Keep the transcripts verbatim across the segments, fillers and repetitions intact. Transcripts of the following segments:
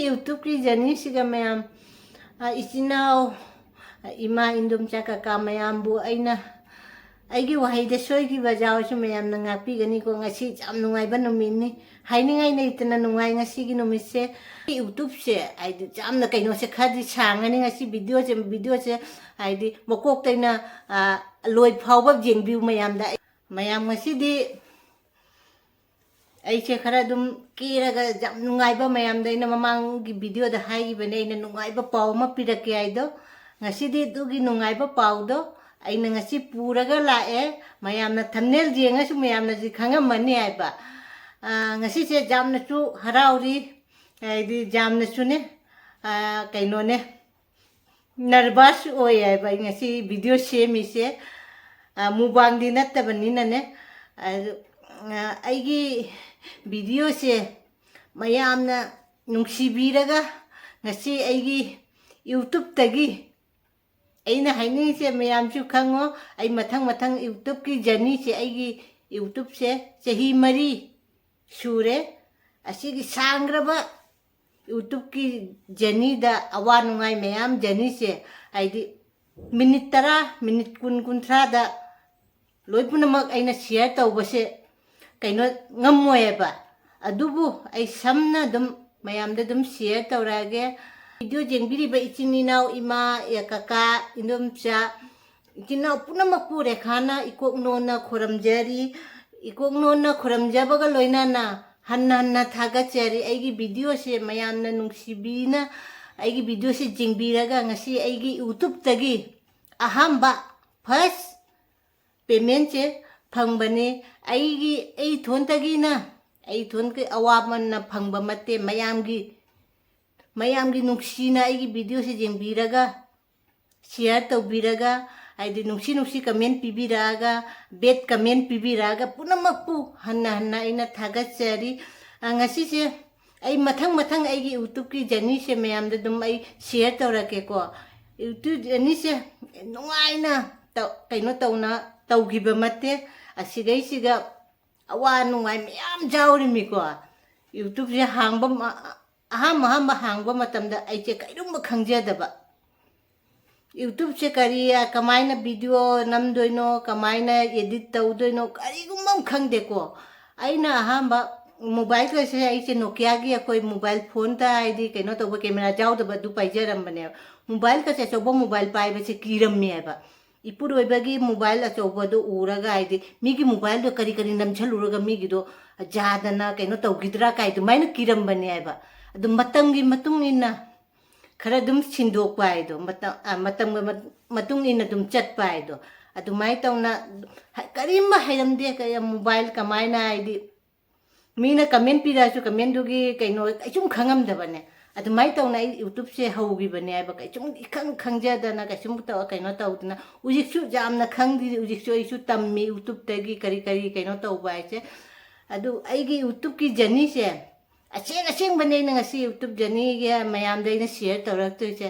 YouTubeꯀꯤ journeyꯁꯤꯒ ꯃꯌꯥꯝ, ꯑ, ꯏꯆꯤꯟ ꯏꯅꯥꯎ, ꯑ, ꯏꯃꯥ, ꯏꯟꯗꯣꯝꯆꯥ, ꯀꯀꯥ ꯃꯌꯥꯝꯕꯨ ꯑꯩꯅ, ꯑꯩꯒꯤ ꯋꯥꯍꯩꯗ ꯁꯣꯏꯈꯤꯕ ꯌꯥꯎꯔꯁꯨ ꯃꯌꯥꯝꯅ ꯉꯥꯛꯄꯤꯒꯅꯤꯀꯣ꯫ ꯉꯁꯤ ꯌꯥꯝ ꯅꯨꯡꯉꯥꯏꯕ ꯅꯨꯃꯤꯠꯅꯤ, ꯍꯥꯏꯅꯤꯡꯉꯥꯏ ꯂꯩꯇꯅ ꯅꯨꯡꯉꯥꯏ ꯉꯁꯤꯒꯤ ꯅꯨꯃꯤꯠꯁꯦ꯫ YouTubeꯁꯦ ꯍꯥꯏꯗꯤ ꯌꯥꯝꯅ ꯀꯩꯅꯣꯁꯦ ꯈꯔꯗꯤ ꯁꯥꯡꯉꯅꯤ ꯉꯁꯤ videoꯁꯦ, videoꯁꯦ ꯍꯥꯏꯗꯤ ꯃꯀꯣꯛꯇꯩꯅ, ꯑ, ꯂꯣꯏ ꯐꯥꯎꯕ ꯌꯦꯡꯕꯤꯌꯨ ꯃꯌꯥꯝꯗ꯫ ꯃꯌꯥꯝ ꯉꯁꯤꯗꯤ ꯑꯩꯁꯦ ꯈꯔ ꯑꯗꯨꯝ ꯀꯦꯔꯒ ꯌꯥꯝ ꯅꯨꯡꯉꯥꯏꯕ ꯃꯌꯥꯝꯗ ꯑꯩꯅ ꯃꯃꯥꯡꯒꯤ videoꯗ ꯍꯥꯏꯈꯤꯕꯅꯦ, ꯑꯩꯅ ꯅꯨꯡꯉꯥꯏꯕ ꯄꯥꯎ ꯑꯃ ꯄꯤꯔꯛꯀꯦ ꯍꯥꯏꯗꯣ꯫ ꯉꯁꯤꯗꯤ ꯑꯗꯨꯒꯤ ꯅꯨꯡꯉꯥꯏꯕ ꯄꯥꯎꯗꯣ ꯑꯩꯅ ꯉꯁꯤ ꯄꯨꯔꯒ ꯂꯥꯛꯑꯦ꯫ ꯃꯌꯥꯝꯅ thumbnail ꯌꯦꯡꯉꯁꯨ ꯃꯌꯥꯝꯅꯁꯨ ꯈꯪꯉꯝꯃꯅꯤ ꯍꯥꯏꯕ꯫ ꯑꯥ, ꯉꯁꯤꯁꯦ ꯌꯥꯝꯅꯁꯨ ꯍꯔꯥꯎꯔꯤ, ꯍꯥꯏꯗꯤ ꯌꯥꯝꯅꯁꯨꯅꯦ, ꯑꯥ, ꯀꯩꯅꯣꯅꯦ, nervous ꯑꯣꯏ ꯍꯥꯏꯕ꯫ ꯑꯩ ꯉꯁꯤ video ꯁꯦꯝꯃꯤꯁꯦ, ꯑꯥ, mukbangꯗꯤ ꯅꯠꯇꯕꯅꯤꯅꯅꯦ꯫ ꯑꯗꯨ, ꯑꯥ, ꯑꯩꯒꯤ videoꯁꯦ ꯃꯌꯥꯝꯅ ꯅꯨꯡꯁꯤꯕꯤꯔꯒ ꯉꯁꯤ ꯑꯩꯒꯤ YouTubeꯇꯒꯤ, ꯑꯩꯅ ꯍꯥꯏꯅꯤꯡꯉꯤꯁꯦ ꯃꯌꯥꯝꯁꯨ ꯈꯪꯉꯣ, ꯑꯩ ꯃꯊꯪ ꯃꯊꯪ YouTubeꯀꯤ journeyꯁꯦ, ꯑꯩꯒꯤ YouTubeꯁꯦ ꯆꯍꯤ ꯃꯔꯤ ꯁꯨꯔꯦ꯫ ꯑꯁꯤꯒꯤ ꯁꯥꯡꯈ꯭ꯔꯕ YouTubeꯀꯤ journeyꯗ ꯑꯋꯥ ꯅꯨꯡꯉꯥꯏ ꯃꯌꯥꯝ journeyꯁꯦ, ꯍꯥꯏꯗꯤ minute ꯇꯔꯥ, minute ꯀꯨꯟ, ꯀꯨꯟꯊ꯭ꯔꯥꯗ ꯂꯣꯏ ꯄꯨꯝꯅꯃꯛ ꯑꯩꯅ share ꯇꯧꯕꯁꯦ ꯀꯩꯅꯣ ꯉꯝꯃꯣꯏꯑꯕ꯫ ꯑꯗꯨꯕꯨ ꯑꯩ ꯁꯝꯅ ꯑꯗꯨꯝ ꯃꯌꯥꯝꯗ ꯑꯗꯨꯝ share ꯇꯧꯔꯛꯑꯒꯦ꯫ Video ꯌꯦꯡꯕꯤꯔꯤꯕ ꯏꯆꯤꯟ ꯏꯅꯥꯎ, ꯏꯃꯥ, ꯀꯀꯥ, ꯏꯟꯗꯣꯝꯆꯥ, ꯏꯆꯤꯟ ꯏꯅꯥꯎ ꯄꯨꯝꯅꯃꯛꯄꯨ ꯔꯦꯈꯥꯅ ꯏꯀꯣꯛ ꯅꯣꯟꯅ ꯈꯨꯔꯨꯝꯖꯔꯤ꯫ ꯏꯀꯣꯛ ꯅꯣꯟꯅ ꯈꯨꯔꯨꯝꯖꯕꯒ ꯂꯣꯏꯅꯅ ꯍꯟꯅ ꯍꯟꯅ ꯊꯥꯒꯠꯆꯔꯤ꯫ ꯑꯩꯒꯤ videoꯁꯦ ꯃꯌꯥꯝꯅ ꯅꯨꯡꯁꯤꯕꯤꯅ ꯑꯩꯒꯤ videoꯁꯦ ꯌꯦꯡꯕꯤꯔꯒ ꯉꯁꯤ ꯑꯩꯒꯤ YouTubeꯇꯒꯤ ꯑꯍꯥꯟꯕ first paymentꯁꯦ ꯐꯪꯕꯅꯤ꯫ ꯑꯩꯒꯤ, ꯑꯩ ꯏꯊꯣꯟꯇꯒꯤꯅ, ꯑꯩ ꯏꯊꯣꯟꯒꯤ ꯑꯋꯥꯃꯟꯅ ꯐꯪꯕ ꯅꯠꯇꯦ, ꯃꯌꯥꯝꯒꯤ, ꯃꯌꯥꯝꯒꯤ ꯅꯨꯡꯁꯤꯅ ꯑꯩꯒꯤ videoꯁꯦ ꯌꯦꯡꯕꯤꯔꯒ, share ꯇꯧꯕꯤꯔꯒ, ꯍꯥꯏꯗꯤ ꯅꯨꯡꯁꯤ ꯅꯨꯡꯁꯤ comment ꯄꯤꯕꯤꯔꯛꯑꯒ, bad comment ꯄꯤꯕꯤꯔꯛꯑꯒ ꯄꯨꯝꯅꯃꯛꯄꯨ ꯍꯟꯅ ꯍꯟꯅ ꯑꯩꯅ ꯊꯥꯒꯠꯆꯔꯤ꯫ ꯑ, ꯉꯁꯤꯁꯦ ꯑꯩ ꯃꯊꯪ ꯃꯊꯪ ꯑꯩꯒꯤ YouTubeꯀꯤ journeyꯁꯦ ꯃꯌꯥꯝꯗ ꯑꯗꯨꯝ ꯑꯩ share ꯇꯧꯔꯛꯀꯦꯀꯣ꯫ YouTube journeyꯁꯦ ꯅꯨꯡꯉꯥꯏꯅ ꯇꯧ-, ꯀꯩꯅꯣ ꯇꯧꯅ ꯇꯧꯈꯤꯕ ꯅꯠꯇꯦ꯫ ꯑꯁꯤꯗꯩꯁꯤꯗ ꯑꯋꯥ ꯅꯨꯡꯉꯥꯏ ꯃꯌꯥꯝ ꯌꯥꯎꯔꯤꯃꯤꯀꯣ꯫ YouTubeꯁꯦ ꯍꯥꯡꯕ ꯃ-, ꯑꯍꯥꯝꯕ ꯑꯍꯥꯝꯕ ꯍꯥꯡꯕ ꯃꯇꯝꯗ ꯑꯩꯁꯦ ꯀꯔꯤꯒꯨꯝꯕ ꯈꯪꯖꯗꯕ, YouTubeꯁꯦ ꯀꯔꯤ, ꯀꯃꯥꯏꯅ video ꯅꯝꯗꯣꯏꯅꯣ, ꯀꯃꯥꯏꯅ edit ꯇꯧꯗꯣꯏꯅꯣ, ꯀꯔꯤꯒꯨꯝꯕ ꯑꯃ ꯈꯪꯗꯦꯀꯣ꯫ ꯑꯩꯅ ꯑꯍꯥꯟꯕ mobileꯒꯁꯦ ꯑꯩꯁꯦ Nokiaꯒꯤ ꯑꯩꯈꯣꯏ mobile phoneꯇ ꯍꯥꯏꯗꯤ ꯀꯩꯅꯣ ꯇꯧꯕ camera ꯌꯥꯎꯗꯕ ꯑꯗꯨ ꯄꯥꯏꯖꯔꯝꯕꯅꯦꯕ꯫ Mobileꯒꯁꯦ ꯑꯆꯧꯕ mobile ꯄꯥꯏꯕꯁꯦ ꯀꯤꯔꯝꯃꯦ ꯍꯥꯏꯕ꯫ ꯏꯄꯨꯔꯣꯏꯕꯒꯤ mobile ꯑꯆꯧꯕꯗꯣ ꯎꯔꯒ ꯍꯥꯏꯗꯤ ꯃꯤꯒꯤ mobileꯗꯣ ꯀꯔꯤ ꯀꯔꯤ ꯅꯝꯁꯜꯂꯨꯔꯒ ꯃꯤꯒꯤꯗꯣ ꯌꯥꯗꯅ ꯀꯩꯅꯣ ꯇꯧꯈꯤꯗ꯭ꯔꯥ ꯀꯥꯏ ꯑꯗꯨꯃꯥꯏꯅ ꯀꯤꯔꯝꯕꯅꯦ ꯍꯥꯏꯕ꯫ ꯑꯗꯨ ꯃꯇꯝꯒꯤ ꯃꯇꯨꯡ ꯏꯟꯅ ꯈꯔ ꯑꯗꯨꯝ ꯁꯤꯟꯗꯣꯛꯄ ꯍꯥꯏꯗꯣ, ꯃꯇꯝ, ꯑ, ꯃꯇꯝꯒ ꯃ-, ꯃꯇꯨꯡ ꯏꯟꯅ ꯑꯗꯨꯝ ꯆꯠꯄ ꯍꯥꯏꯗꯣ, ꯑꯗꯨꯃꯥꯏꯅ ꯇꯧꯅ ꯍ-, ꯀꯔꯤꯝꯕ ꯍꯩꯔꯝꯗꯦ, ꯀ-, mobile ꯀꯃꯥꯏꯅ ꯍꯥꯏꯗꯤ ꯃꯤꯅ comment ꯄꯤꯔꯛꯑꯁꯨ commentꯗꯨꯒꯤ ꯀꯩꯅꯣ ꯀꯩꯁꯨꯝ ꯈꯪꯉꯝꯗꯕꯅꯦ꯫ ꯑꯗꯨꯃꯥꯏꯅ ꯇꯧꯅ ꯑꯩ YouTubeꯁꯦ ꯍꯧꯈꯤꯕꯅꯦ ꯍꯥꯏꯕ, ꯀꯩꯁꯨꯝ ꯏꯈꯪ ꯈꯪꯖꯗꯅ ꯀꯩꯁꯨꯝ ꯇꯧ-, ꯀꯩꯅꯣ ꯇꯧꯗꯅ ꯍꯧꯖꯤꯛꯁꯨ ꯌꯥꯝꯅ ꯈꯪꯗ꯭ꯔꯤ, ꯍꯧꯖꯤꯛꯁꯨ ꯑꯩꯁꯨ ꯇꯝꯃꯤ YouTubeꯇꯒꯤ ꯀꯔꯤ ꯀꯔꯤ ꯀꯩꯅꯣ ꯇꯧꯕ ꯍꯥꯏꯁꯦ꯫ ꯑꯗꯨ ꯑꯩꯒꯤ YouTubeꯀꯤ journeyꯁꯦ ꯑꯁꯦꯡ ꯑꯁꯦꯡꯕꯅꯦ ꯑꯩꯅ ꯉꯁꯤ YouTube journeyꯒꯤ ꯃꯌꯥꯝꯗ ꯑꯩꯅ share ꯇꯧꯔꯛꯇꯣꯏꯁꯦ꯫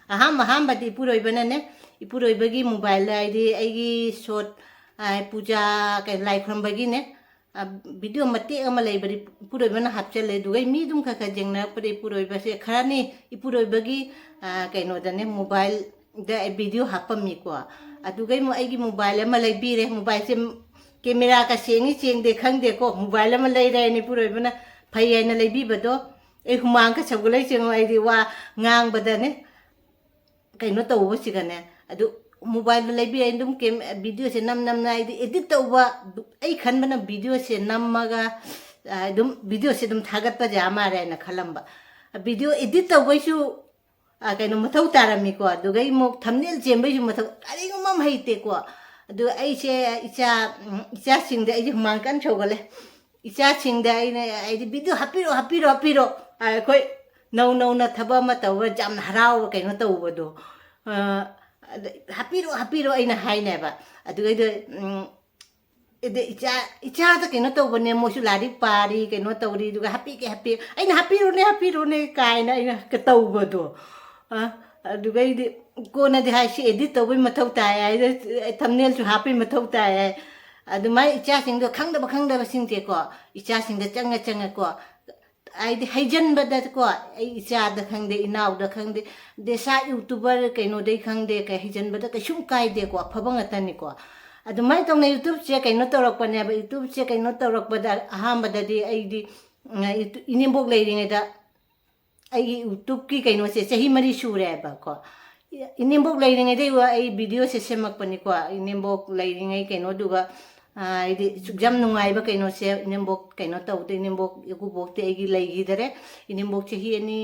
ꯑꯍꯥꯟꯕ ꯑꯍꯥꯟꯕꯗꯤ ꯏꯄꯨꯔꯣꯏꯕꯅꯅꯦ, ꯏꯄꯨꯔꯣꯏꯕꯒꯤ mobile ꯍꯥꯏꯗꯤ ꯑꯩꯒꯤ short, ꯑ, ꯄꯨꯖꯥ, ꯀꯩ, ꯂꯥꯏ ꯈꯨꯔꯨꯝꯕꯒꯤꯅꯦ, ꯑ, video ꯃꯇꯦꯛ ꯑꯃ ꯂꯩꯕꯗꯤ ꯏꯄꯨꯔꯣꯏꯕꯅ ꯍꯥꯞꯆꯜꯂꯦ꯫ ꯑꯗꯨꯒ ꯃꯤ ꯑꯗꯨꯝ ꯈꯔ ꯈꯔ ꯌꯦꯡꯅꯔꯛꯄꯗ ꯏꯄꯨꯔꯣꯏꯕꯁꯦ ꯈꯔꯅꯤ ꯏꯄꯨꯔꯣꯏꯕꯒꯤ, ꯑ, ꯀꯩꯅꯣꯗꯅꯦ, mobileꯗ ꯑꯩ video ꯍꯥꯞꯄꯝꯃꯤꯀꯣ꯫ ꯑꯗꯨꯒꯩ ꯑꯃꯨꯛ ꯑꯩꯒꯤ mobile ꯑꯃ ꯂꯩꯕꯤꯔꯦ꯫ Mobileꯁꯦ cameraꯒ ꯁꯦꯡꯉꯤ ꯁꯦꯡꯗꯦ ꯈꯪꯗꯦꯀꯣ, mobile ꯑꯃ ꯂꯩꯔꯦ ꯍꯥꯏꯅ ꯏꯄꯨꯔꯣꯏꯕꯅ ꯐꯩ ꯍꯥꯏꯅ ꯂꯩꯕꯤꯕꯗꯣ꯫ ꯑꯩ ꯍꯨꯃꯥꯡꯒ ꯁꯧꯒꯠꯂꯛꯏꯁꯦ ꯌꯦꯡꯉꯣ, ꯑꯩꯗꯤ ꯋꯥ ꯉꯥꯡꯕꯗꯅꯦ ꯀꯩꯅꯣ ꯇꯧꯕꯁꯤꯒꯅꯦ꯫ ꯑꯗꯨ mobileꯗꯣ ꯂꯩꯕꯤꯔꯦ, ꯑꯗꯨꯝ ꯀꯦꯝ-, videoꯁꯦ ꯅꯝ ꯅꯝꯅ, ꯍꯥꯏꯗꯤ edit ꯇꯧꯕ, ꯑꯩ ꯈꯟꯕꯅ videoꯁꯦ ꯅꯝꯃꯒ, ꯑ, ꯑꯗꯨꯝ videoꯁꯦ ꯑꯗꯨꯝ ꯊꯥꯒꯠꯄꯁꯦ ꯌꯥꯝ ꯃꯥꯜꯂꯦ ꯍꯥꯏꯅ ꯈꯜꯂꯝꯕ꯫ Video edit ꯇꯧꯕꯩꯁꯨ, ꯑ, ꯀꯩꯅꯣ ꯃꯊꯧ ꯇꯥꯔꯝꯃꯤꯀꯣ꯫ ꯑꯗꯨꯒ ꯑꯃꯨꯛ thumbnail ꯁꯦꯝꯕꯩꯁꯨ ꯃꯊꯧ, ꯀꯔꯤꯒꯨꯝꯕ ꯑꯃ ꯍꯩꯇꯦꯀꯣ꯫ ꯑꯗꯨ ꯑꯩꯁꯦ ꯏꯆꯥ, ꯎꯝ, ꯏꯆꯥꯁꯤꯡꯗ ꯑꯩꯁꯦ ꯍꯨꯃꯥꯡ ꯀꯟꯅ ꯁꯧꯒꯠꯂꯦ꯫ ꯏꯆꯥꯁꯤꯡꯗ ꯑꯩꯅ ꯍꯥꯏꯗꯤ video ꯍꯥꯞꯄꯤꯔꯣ, ꯍꯥꯞꯄꯤꯔꯣ, ꯍꯥꯞꯄꯤꯔꯣ꯫ ꯑ, ꯑꯩꯈꯣꯏ ꯅꯧ ꯅꯧꯅ ꯊꯕꯛ ꯑꯃ ꯇꯧꯕ ꯌꯥꯝꯅ ꯍꯔꯥꯎꯕ ꯀꯩꯅꯣ ꯇꯧꯕꯗꯣ꯫ ꯑ, ꯑꯗ, "ꯍꯥꯞꯄꯤꯔꯣ, ꯍꯥꯞꯄꯤꯔꯣ," ꯑꯩꯅ ꯍꯥꯏꯅꯦꯕ꯫ ꯑꯗꯨꯒꯩꯗꯣ, ꯎꯝ, ꯑꯗ ꯏꯆꯥ, ꯏꯆꯥꯗ ꯀꯩꯅꯣ ꯇꯧꯕꯅꯦ, ꯃꯣꯏꯁꯨ ꯂꯥꯏꯔꯤꯛ ꯄꯥꯔꯤ, ꯀꯩꯅꯣ ꯇꯧꯔꯤ, ꯑꯗꯨꯒ "ꯍꯥꯞꯄꯤꯒꯦ, ꯍꯥꯞꯄꯤ-," ꯑꯩꯅ "ꯍꯥꯞꯄꯤꯔꯨꯅꯦ, ꯍꯥꯞꯄꯤꯔꯨꯅꯦ" ꯀꯥꯏꯅ ꯑꯩꯅ ꯀ-, ꯇꯧꯕꯗꯣ꯫ ꯑ, ꯑꯗꯨꯒꯩꯗꯤ ꯀꯣꯟꯅꯗꯤ ꯍꯥꯏ, "ꯁꯤ edit ꯇꯧꯕꯩ ꯃꯊꯧ ꯇꯥꯏ" ꯍꯥꯏꯗ, thumbnailꯁꯨ ꯍꯥꯞꯄꯩ ꯃꯊꯧ ꯇꯥꯏ ꯍꯥꯏ꯫ ꯑꯗꯨꯃꯥꯏꯅ ꯏꯆꯥꯁꯤꯡꯗꯣ ꯈꯪꯗꯕ ꯈꯪꯗꯕꯁꯤꯡꯁꯦꯀꯣ, ꯏꯆꯥꯁꯤꯡꯗ ꯆꯪꯉ ꯆꯪꯉꯀꯣ, ꯍꯥꯏꯗꯤ ꯍꯩꯖꯟꯕꯗꯀꯣ, ꯑꯩ ꯏꯆꯥꯗ ꯈꯪꯗꯦ, ꯏꯅꯥꯎꯗ ꯈꯪꯗꯦ, ꯗꯦꯁꯥ YouTuber ꯀꯩꯅꯣꯗꯩ ꯈꯪꯗꯦ, ꯀꯩ ꯍꯩꯖꯟꯕꯗ ꯀꯩꯁꯨꯝ ꯀꯥꯏꯗꯦꯀꯣ, ꯑꯐꯕ ꯉꯥꯛꯇꯅꯤꯀꯣ꯫ ꯑꯗꯨꯃꯥꯏꯅ ꯇꯧꯅ YouTubeꯁꯦ ꯀꯩꯅꯣ ꯇꯧꯔꯛꯄꯅꯦꯕ꯫ YouTubeꯁꯦ ꯀꯩꯅꯣ ꯇꯧꯔꯛꯄꯗ ꯑꯍꯥꯟꯕꯗꯗꯤ ꯑꯩꯗꯤ, ꯎꯝ, ꯏꯅꯦꯝꯕꯣꯛ ꯂꯩꯔꯤꯉꯩꯗ ꯑꯩꯒꯤ YouTubeꯀꯤ ꯀꯩꯅꯣꯁꯦ ꯆꯍꯤ ꯃꯔꯤ ꯁꯨꯔꯦꯕꯀꯣ꯫ ꯏꯅꯦꯝꯕꯣꯛ ꯂꯩꯔꯤꯉꯩꯗꯩ ꯋꯥ ꯑꯩ videoꯁꯦ ꯁꯦꯝꯃꯛꯄꯅꯤꯀꯣ꯫ ꯏꯅꯦꯝꯕꯣꯛ ꯂꯩꯔꯤꯉꯩ ꯀꯩꯅꯣꯗꯨꯒ, ꯑ, ꯍꯥꯏꯗꯤ ꯁꯨꯛ ꯌꯥꯝ ꯅꯨꯡꯉꯥꯏꯕ ꯀꯩꯅꯣꯁꯦ, ꯏꯅꯦꯝꯕꯣꯛ ꯀꯩꯅꯣ ꯇꯧꯗꯦ, ꯏꯅꯦꯝꯕꯣꯛ ꯏꯀꯨꯕꯣꯛꯇꯤ ꯑꯩꯒꯤ ꯂꯩꯈꯤꯗꯔꯦ꯫ ꯏꯅꯦꯝꯕꯣꯛ ꯆꯍꯤ ꯑꯅꯤ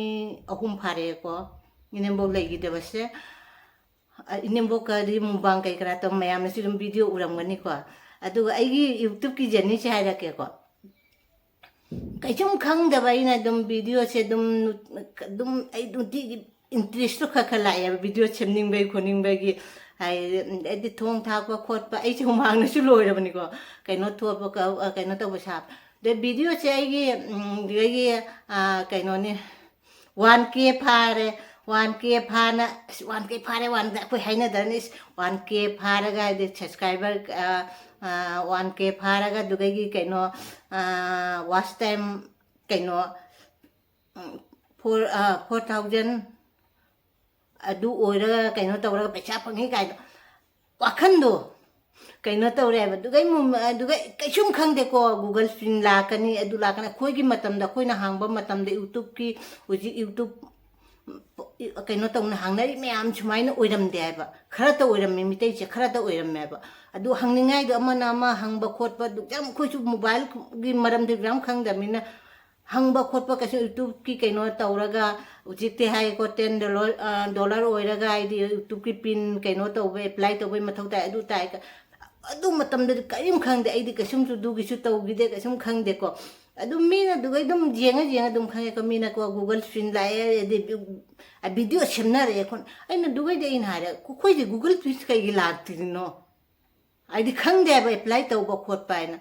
ꯑꯍꯨꯝ ꯐꯥꯔꯦꯀꯣ, ꯏꯅꯦꯝꯕꯣꯛ ꯂꯩꯈꯤꯗꯕꯁꯦ꯫ ꯑ, ꯏꯅꯦꯝꯕꯣꯛꯀꯗꯤ ꯃꯨꯛꯕꯥꯡ ꯀꯩ ꯀꯔꯥ ꯇꯧ ꯃꯌꯥꯝꯅꯁꯨ ꯑꯗꯨꯝ video ꯎꯔꯝꯒꯅꯤꯀꯣ꯫ ꯑꯗꯨꯒ ꯑꯩꯒꯤ YouTubeꯀꯤ journeyꯁꯦ ꯍꯥꯏꯔꯛꯀꯦꯀꯣ꯫ ꯀꯩꯁꯨꯝ ꯈꯪꯗꯕ ꯑꯩꯅ ꯑꯗꯨꯝ videoꯁꯦ ꯑꯗꯨꯝ, ꯑꯗꯨꯝ ꯑꯩ ꯅꯨꯡꯇꯤꯒꯤ interestꯇꯣ ꯈꯔ ꯈꯔ ꯂꯥꯛꯑꯦꯕ, video ꯁꯦꯝꯅꯤꯡꯕꯒꯤ ꯈꯣꯠꯅꯤꯡꯕꯒꯤ꯫ ꯍꯥꯏꯗꯤ, ꯍꯥꯏꯗꯤ ꯊꯣꯡ ꯊꯥꯛꯄ ꯈꯣꯠꯄ, ꯑꯩꯁꯦ ꯍꯨꯃꯥꯡꯅꯁꯨ ꯂꯣꯏꯔꯕꯅꯤꯀꯣ, ꯀꯩꯅꯣ ꯊꯣꯛꯄ ꯀ-, ꯑ, ꯀꯩꯅꯣ ꯇꯧꯕ ꯁꯥꯕ꯫ ꯑꯗꯩ videoꯁꯦ ꯑꯩꯒꯤ, ꯎꯝ, ꯑꯗꯒꯤ, ꯑ, ꯀꯩꯅꯣꯅꯤ, one K ꯐꯥꯔꯦ꯫ One K ꯐꯥꯅ, ꯑꯁ, one K ꯐꯥꯔꯦ, one K ꯑꯩꯈꯣꯏ ꯍꯥꯏꯅꯗ꯭ꯔꯅꯤ, ꯏꯁ, one K ꯐꯥꯔꯒ ꯍꯥꯏꯗꯤ subscriber, ꯑ, ꯑ, one K ꯐꯥꯔꯒ ꯑꯗꯨꯗꯒꯤ ꯀꯩꯅꯣ, ꯑ, watch time ꯀꯩꯅꯣ, ꯎꯝ, four, ꯑ, four thousand ꯑꯗꯨ ꯑꯣꯏꯔꯒ ꯀꯩꯅꯣ ꯇꯧꯔꯒ ꯄꯩꯁꯥ ꯐꯪꯉꯤ ꯀꯥꯏꯅ ꯋꯥꯈꯟꯗꯣ ꯀꯩꯅꯣ ꯇꯧꯔꯦꯕ꯫ ꯑꯗꯨꯒ ꯑꯩ ꯃꯨꯝ-, ꯑꯗꯨꯒ ꯀꯩꯁꯨꯝ ꯈꯪꯗꯦꯀꯣ, Google screen ꯂꯥꯛꯀꯅꯤ, ꯑꯗꯨ ꯂꯥꯛꯀꯅꯤ꯫ ꯑꯩꯈꯣꯏꯒꯤ ꯃꯇꯝꯗ, ꯑꯩꯈꯣꯏꯅ ꯍꯥꯡꯕ ꯃꯇꯝꯗ YouTubeꯀꯤ, ꯍꯧꯖꯤꯛ YouTube ꯀꯩꯅꯣ ꯇꯧꯅ ꯍꯥꯡꯅꯔꯤ ꯃꯌꯥꯝ ꯁꯨꯃꯥꯏꯅ ꯑꯣꯏꯔꯝꯗꯦ ꯍꯥꯏꯕ꯫ ꯈꯔꯇ ꯑꯣꯏꯔꯝꯃꯤ, ꯃꯤꯇꯩꯁꯦ ꯈꯔꯇ ꯑꯣꯏꯔꯝꯃꯦꯕ꯫ ꯑꯗꯨ ꯍꯪꯅꯤꯡꯉꯥꯏꯗꯣ ꯑꯃꯅ ꯑꯃ ꯍꯪꯕ ꯈꯣꯠꯄ ꯑꯗꯨ ꯌꯥꯝ, ꯑꯩꯈꯣꯏꯁꯨ mobileꯒꯤ ꯃꯔꯝꯗ ꯌꯥꯝ ꯈꯪꯗꯕꯅꯤꯅ ꯍꯪꯕ ꯈꯣꯠꯄ ꯀꯩꯁꯨ YouTubeꯀꯤ ꯀꯩꯅꯣ ꯇꯧꯔꯒ ꯍꯧꯖꯤꯛꯇꯤ ꯍꯥꯏꯀꯣ, ten dollar, ꯑ, dollar ꯑꯣꯏꯔꯒ ꯍꯥꯏꯗꯤ YouTubeꯀꯤ pin ꯀꯩꯅꯣ ꯇꯧꯕ, apply ꯇꯧꯕꯩ ꯃꯊꯧ ꯇꯥꯏ, ꯑꯗꯨ ꯇꯥꯏ ꯀ-, ꯑꯗꯨ ꯃꯇꯝꯗꯗꯤ ꯀꯔꯤꯝ ꯈꯪꯗꯦ꯫ ꯑꯩꯗꯤ ꯀꯩꯁꯨꯝꯁꯨ ꯑꯗꯨꯒꯤꯁꯨ ꯇꯧꯈꯤꯗꯦ, ꯀꯩꯁꯨꯝ ꯈꯪꯗꯦꯀꯣ꯫ ꯑꯗꯨꯝ ꯃꯤꯅ ꯑꯗꯨꯒ ꯑꯗꯨꯝ ꯌꯦꯡꯉ ꯌꯦꯡꯉ ꯑꯗꯨꯝ ꯈꯪꯉꯦꯀꯣ꯫ ꯃꯤꯅꯀꯣ Google screen ꯂꯥꯛꯑꯦ, ꯑꯗꯩ video ꯁꯦꯝꯅꯔꯛꯑꯦ ꯈꯣꯠ-, ꯑꯩꯅ ꯑꯗꯨꯒꯩꯗꯤ ꯑꯩꯅ ꯍꯥꯏꯔꯦ, "ꯑꯩꯈꯣꯏꯗꯤ Google screen ꯀꯩꯒꯤ ꯂꯥꯛꯇ꯭ꯔꯤꯅꯣ?" ꯍꯥꯏꯗꯤ ꯈꯪꯗꯦ ꯍꯥꯏꯕ, apply ꯇꯧꯕ ꯈꯣꯠꯄ ꯍꯥꯏꯅ꯫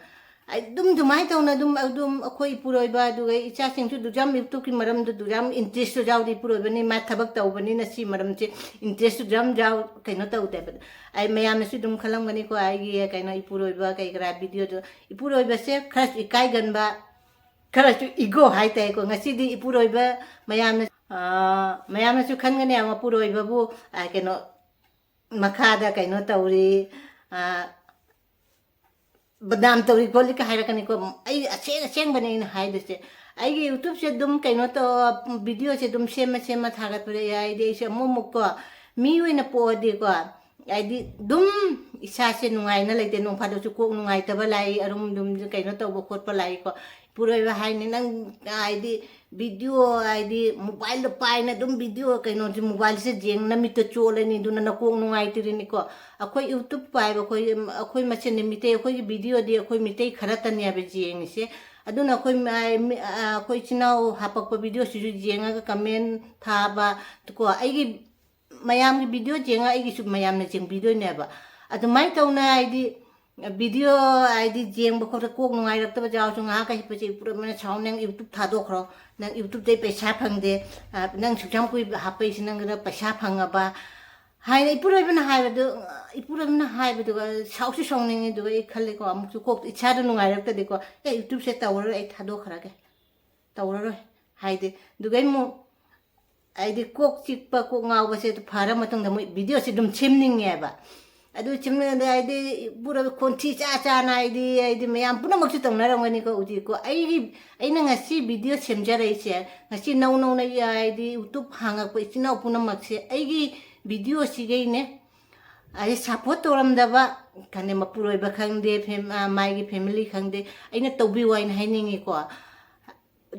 ꯑꯩ ꯑꯗꯨꯝ ꯑꯗꯨꯃꯥꯏꯅ ꯇꯧꯅ ꯑꯗꯨꯝ, ꯑꯗꯨꯝ ꯑꯩꯈꯣꯏ ꯏꯄꯨꯔꯣꯏꯕ, ꯑꯗꯨꯒ ꯏꯆꯥꯁꯤꯡꯁꯨ ꯑꯗꯨ ꯌꯥꯝ YouTubeꯀꯤ ꯃꯔꯝꯗ ꯑꯗꯨ ꯌꯥꯝ interestꯁꯨ ꯌꯥꯎꯗꯦ꯫ ꯏꯄꯨꯔꯣꯏꯕꯅꯤ, ꯃꯥ ꯊꯕꯛ ꯇꯧꯕꯅꯤꯅ ꯁꯤ ꯃꯔꯝꯁꯦ interestꯁꯨ ꯌꯥꯝ ꯌꯥꯎ-, ꯀꯩꯅꯣ ꯇꯧꯗꯦꯕ꯫ ꯑꯩ ꯃꯌꯥꯝꯅꯁꯨ ꯑꯗꯨꯝ ꯈꯜꯂꯝꯒꯅꯤꯀꯣ, ꯑꯩꯒꯤ ꯀꯩꯅꯣ ꯏꯄꯨꯔꯣꯏꯕ ꯀꯩ ꯀꯔꯥ videoꯗꯣ꯫ ꯏꯄꯨꯔꯣꯏꯕꯁꯦ ꯈꯔ ꯏꯀꯥꯏꯒꯟꯕ, ꯈꯔꯁꯨ ego ꯍꯥꯏꯇꯥꯔꯦꯀꯣ꯫ ꯉꯁꯤꯗꯤ ꯏꯄꯨꯔꯣꯏꯕ ꯃꯌꯥꯝꯅ, ꯑ, ꯃꯌꯥꯝꯅꯁꯨ ꯈꯟꯒꯅꯦꯕ, ꯃꯄꯨꯔꯣꯏꯕꯕꯨ, ꯑ, ꯀꯩꯅꯣ, ꯃꯈꯥꯗ ꯀꯩꯅꯣ ꯇꯧꯔꯤ, ꯑ, ꯕꯗꯅꯥꯝ ꯇꯧꯔꯤ ꯈꯣꯠꯂꯤ ꯀ ꯍꯥꯏꯔꯛꯀꯅꯤꯀꯣ꯫ ꯑꯩ ꯑꯁꯦꯡ ꯑꯁꯦꯡꯕꯅꯦ ꯑꯩꯅ ꯍꯥꯏꯗꯣꯏꯁꯦ꯫ ꯑꯩꯒꯤ YouTubeꯁꯦ ꯑꯗꯨꯝ ꯀꯩꯅꯣ ꯇꯧ, videoꯁꯦ ꯑꯗꯨꯝ ꯁꯦꯝꯃ ꯁꯦꯝꯃ ꯊꯥꯒꯠꯄꯗ ꯌꯥꯏ꯫ ꯍꯥꯏꯗꯤ ꯑꯩꯁꯦ ꯑꯃꯨꯛ ꯑꯃꯨꯛꯀꯣ, ꯃꯤ ꯑꯣꯏꯅ ꯄꯣꯛꯑꯗꯤꯀꯣ, ꯍꯥꯏꯗꯤ ꯑꯗꯨꯝ ꯏꯁꯥꯁꯦ ꯅꯨꯡꯉꯥꯏꯅ ꯂꯩꯇꯦ꯫ ꯅꯣꯡ ꯐꯥꯗꯣꯛꯁꯨ ꯀꯣꯛ ꯅꯨꯡꯉꯥꯏꯇꯕ ꯂꯥꯛꯏ, ꯑꯔꯨꯝ ꯑꯗꯨꯝ ꯀꯩꯅꯣ ꯇꯧꯕ ꯈꯣꯠꯄ ꯂꯥꯛꯏꯀꯣ꯫ ꯏꯄꯨꯔꯣꯏꯕ ꯍꯥꯏꯅꯤ, "ꯅꯪ ꯍꯥꯏꯗꯤ video ꯍꯥꯏꯗꯤ mobileꯗ ꯄꯥꯏꯅ ꯑꯗꯨꯝ video ꯀꯩꯅꯣꯁꯦ, mobileꯁꯦ ꯌꯦꯡ ꯅꯃꯤꯠꯇ ꯆꯣꯜꯂꯅꯤ, ꯑꯗꯨꯅ ꯅꯀꯣꯛ ꯅꯨꯡꯉꯥꯏꯇ꯭ꯔꯤꯅꯤꯀꯣ"꯫ ꯑꯩꯈꯣꯏ YouTube ꯄꯥꯏꯕ ꯑꯩꯈꯣꯏ, ꯑꯩꯈꯣꯏ ꯃꯁꯦꯟꯗꯤ ꯃꯤꯇꯩ, ꯑꯩꯈꯣꯏꯒꯤ videoꯗꯤ ꯑꯩꯈꯣꯏ ꯃꯤꯇꯩ ꯈꯔꯇꯅꯦꯕ ꯌꯦꯡꯉꯤꯁꯦ꯫ ꯑꯗꯨꯅ ꯑꯩꯈꯣꯏ ꯃ-, ꯃꯤ-, ꯑ, ꯑꯩꯈꯣꯏ ꯏꯆꯤꯟ ꯏꯅꯥꯎ ꯍꯥꯄꯛꯄ videoꯁꯤꯁꯨ ꯌꯦꯡꯉꯒ comment ꯊꯥꯕ ꯀꯣ꯫ ꯑꯩꯒꯤ ꯃꯌꯥꯝꯒꯤ video ꯌꯦꯡꯉ ꯑꯩꯒꯤꯁꯨ ꯃꯌꯥꯝꯅ ꯌꯦꯡꯕꯤꯗꯣꯏꯅꯦꯕ꯫ ꯑꯗꯨꯃꯥꯏꯅ ꯇꯧꯅ ꯍꯥꯏꯗꯤ video ꯍꯥꯏꯗꯤ ꯌꯦꯡꯕ ꯈꯣꯠꯄ ꯀꯣꯛ ꯅꯨꯡꯉꯥꯏꯔꯛꯇꯕ ꯌꯥꯎꯔꯁꯨ ꯉꯥꯏꯍꯥꯛꯀ ꯍꯤꯞꯄꯁꯦ ꯏꯄꯨꯔꯣꯏꯕꯅ ꯁꯥꯎ, "ꯅꯪ YouTube ꯊꯥꯗꯣꯛꯈ꯭ꯔꯣ, ꯅꯪ YouTubeꯇꯩ ꯄꯩꯁꯥ ꯐꯪꯗꯦ, ꯑ, ꯅꯪ ꯁꯨꯛꯌꯥꯝ ꯀꯨꯏꯕ ꯍꯥꯞꯄꯛꯏꯁꯤ ꯅꯪꯒꯤꯗ ꯄꯩꯁꯥ ꯐꯪꯉꯕ?" ꯍꯥꯏꯅ ꯏꯄꯨꯔꯣꯏꯕꯅ ꯍꯥꯏꯕꯗꯨ, ꯏꯄꯨꯔꯣꯏꯕꯅ ꯍꯥꯏꯕꯗꯨꯒ ꯁꯥꯎꯁꯨ ꯁꯥꯎꯅꯤꯡꯉꯤ, ꯑꯗꯨꯒ ꯑꯩ ꯈꯜꯂꯦꯀꯣ, ꯑꯃꯨꯛꯁꯨ ꯀꯣꯛ ꯏꯁꯥꯗ ꯅꯨꯡꯉꯥꯏꯔꯛꯇꯗꯤꯀꯣ, "ꯑꯦ, YouTubeꯁꯦ ꯇꯧꯔꯔꯣꯏ, ꯑꯩ ꯊꯥꯗꯣꯛꯈ꯭ꯔꯒꯦ, ꯇꯧꯔꯔꯣꯏ" ꯍꯥꯏꯗꯤ꯫ ꯑꯗꯨꯒ ꯑꯩ ꯑꯃꯨꯛ ꯍꯥꯏꯗꯤ ꯀꯣꯛ ꯆꯤꯛꯄ, ꯀꯣꯛ ꯉꯥꯎꯕꯁꯦ ꯑꯗꯨ ꯐꯔ ꯃꯇꯨꯡꯗ ꯃꯣꯏ videoꯁꯦ ꯑꯗꯨꯝ ꯁꯦꯝꯅꯤꯡꯉꯦꯕ꯫ ꯑꯗꯨ ꯁꯦꯝꯅꯤꯡꯉꯗꯤ ꯍꯥꯏꯗꯤ ꯄꯨꯔꯥ ꯈꯣꯟꯊꯤ ꯆꯥ ꯆꯥꯅ ꯍꯥꯏꯗꯤ, ꯍꯥꯏꯗꯤ ꯃꯌꯥꯝ ꯄꯨꯝꯅꯃꯛꯁꯨ ꯇꯧꯅꯔꯝꯒꯅꯤꯀꯣ ꯍꯧꯖꯤꯛꯀꯣ꯫ ꯑꯩꯒꯤ, ꯑꯩꯅ ꯉꯁꯤ video ꯁꯦꯝꯖꯔꯛꯏꯁꯦ, ꯉꯁꯤ ꯅꯧ ꯅꯧꯅ ꯍꯥꯏꯗꯤ YouTube ꯍꯥꯡꯉꯛꯄ ꯏꯆꯤꯟ ꯏꯅꯥꯎ ꯄꯨꯝꯅꯃꯛꯁꯦ ꯑꯩꯒꯤ videoꯁꯤꯒꯩꯅꯦ꯫ ꯍꯥꯏꯗꯤ support ꯇꯧꯔꯝꯗꯕ, ꯈꯪꯗꯦ, ꯃꯄꯨꯔꯣꯏꯕ ꯈꯪꯗꯦ, ꯐꯦꯝ-, ꯑ, ꯃꯥꯒꯤ family ꯈꯪꯗꯦ, ꯑꯩꯅ ꯇꯧꯕꯤꯌꯨ ꯍꯥꯏꯅ ꯍꯥꯏꯅꯤꯡꯉꯤꯀꯣ꯫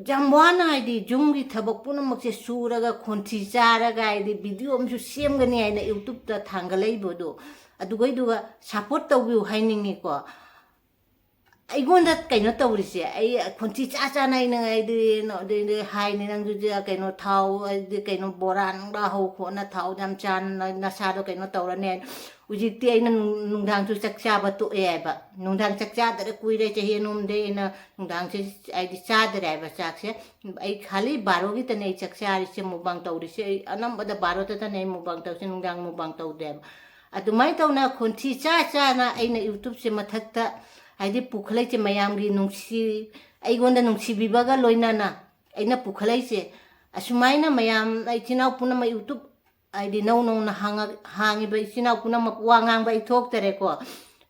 ꯌꯥꯝ ꯋꯥꯅ ꯍꯥꯏꯗꯤ ꯌꯨꯝꯒꯤ ꯊꯕꯛ ꯄꯨꯝꯅꯃꯛꯁꯦ ꯁꯨꯔꯒ ꯈꯣꯟꯊꯤ ꯆꯥꯔꯒ ꯍꯥꯏꯗꯤ video ꯑꯃꯁꯨ ꯁꯦꯝꯒꯅꯤ ꯍꯥꯏꯅ YouTubeꯇ ꯊꯥꯡꯒꯠꯂꯛꯏꯕꯗꯣ, ꯑꯗꯨꯒꯩꯗꯨꯒ support ꯇꯧꯕꯤꯌꯨ ꯍꯥꯏꯅꯤꯡꯉꯤꯀꯣ꯫ ꯑꯩꯉꯣꯟꯗ ꯀꯩꯅꯣ ꯇꯧꯔꯤꯁꯦ, ꯑꯩ ꯈꯣꯟꯊꯤ ꯆꯥ ꯆꯥꯅ ꯑꯩꯅ ꯍꯥꯏꯗꯤ ꯅ-, ꯑꯗꯩꯗꯤ ꯍꯥꯏꯅꯤ, "ꯅꯪꯁꯨ ꯖ-, ꯀꯩꯅꯣ ꯊꯥꯎ, ꯍꯥꯏꯗꯤ ꯀꯩꯅꯣ ꯕꯣꯔꯥ ꯅꯨꯡꯔꯥ ꯍꯧ ꯈꯣꯠꯅ ꯊꯥꯎ ꯌꯥꯝ ꯆꯥꯅ ꯅꯁꯥꯗꯣ ꯀꯩꯅꯣ ꯇꯧꯔꯅꯤ"꯫ ꯍꯧꯖꯤꯛꯇꯤ ꯑꯩꯅ ꯅꯨꯡ-, ꯅꯨꯡꯗꯥꯡꯁꯨ ꯆꯥꯛ ꯆꯥꯕ ꯇꯣꯛꯑꯦ ꯍꯥꯏꯕ꯫ ꯅꯨꯡꯗꯥꯡ ꯆꯥꯛ ꯆꯥꯗꯔꯦ ꯀꯨꯏꯔꯦ, ꯆꯍꯤ ꯑꯅꯤ ꯑꯍꯨꯝꯗꯩ ꯑꯩꯅ ꯅꯨꯡꯗꯥꯡꯁꯦ ꯍꯥꯏꯗꯤ ꯆꯥꯗꯔꯦ ꯍꯥꯏꯕ ꯆꯥꯛꯁꯦ꯫ ꯑꯩ ꯈꯥꯂꯤ ꯕꯥꯔꯣꯒꯤꯇꯅꯦ ꯑꯩ ꯆꯥꯛ ꯆꯥꯔꯤꯁꯦ, mukbang ꯇꯧꯔꯤꯁꯦ꯫ ꯑꯩ ꯑꯅꯝꯕꯗ ꯕꯥꯔꯣꯗꯇꯅꯦ ꯑꯩ mukbang ꯇꯧꯔꯤꯁꯦ, ꯅꯨꯡꯗꯥꯡ mukbang ꯇꯧꯗꯦꯕ꯫ ꯑꯗꯨꯃꯥꯏꯅ ꯇꯧꯅ ꯈꯣꯟꯊꯤ ꯆꯥ ꯆꯥꯅ ꯑꯩꯅ YouTubeꯁꯦ ꯃꯊꯛꯇ ꯍꯥꯏꯗꯤ ꯄꯨꯈꯠꯂꯛꯏꯁꯦ ꯃꯌꯥꯝꯒꯤ ꯅꯨꯡꯁꯤ, ꯑꯩꯉꯣꯟꯗ ꯅꯨꯡꯁꯤꯕꯤꯕꯒ ꯂꯣꯏꯅꯅ ꯑꯩꯅ ꯄꯨꯈꯠꯂꯛꯏꯁꯦ꯫ ꯑꯁꯨꯃꯥꯏꯅ ꯃꯌꯥꯝ ꯏꯆꯤꯟ ꯏꯅꯥꯎ ꯄꯨꯝꯅꯃꯛ YouTube ꯍꯥꯏꯗꯤ ꯅꯧ ꯅꯧꯅ ꯍꯥꯡꯉ-, ꯍꯥꯡꯉꯤꯕ ꯏꯆꯤꯟ ꯏꯅꯥꯎ ꯄꯨꯝꯅꯃꯛ, ꯋꯥ ꯉꯥꯡꯕ ꯑꯩ ꯊꯣꯛꯇꯔꯦꯀꯣ꯫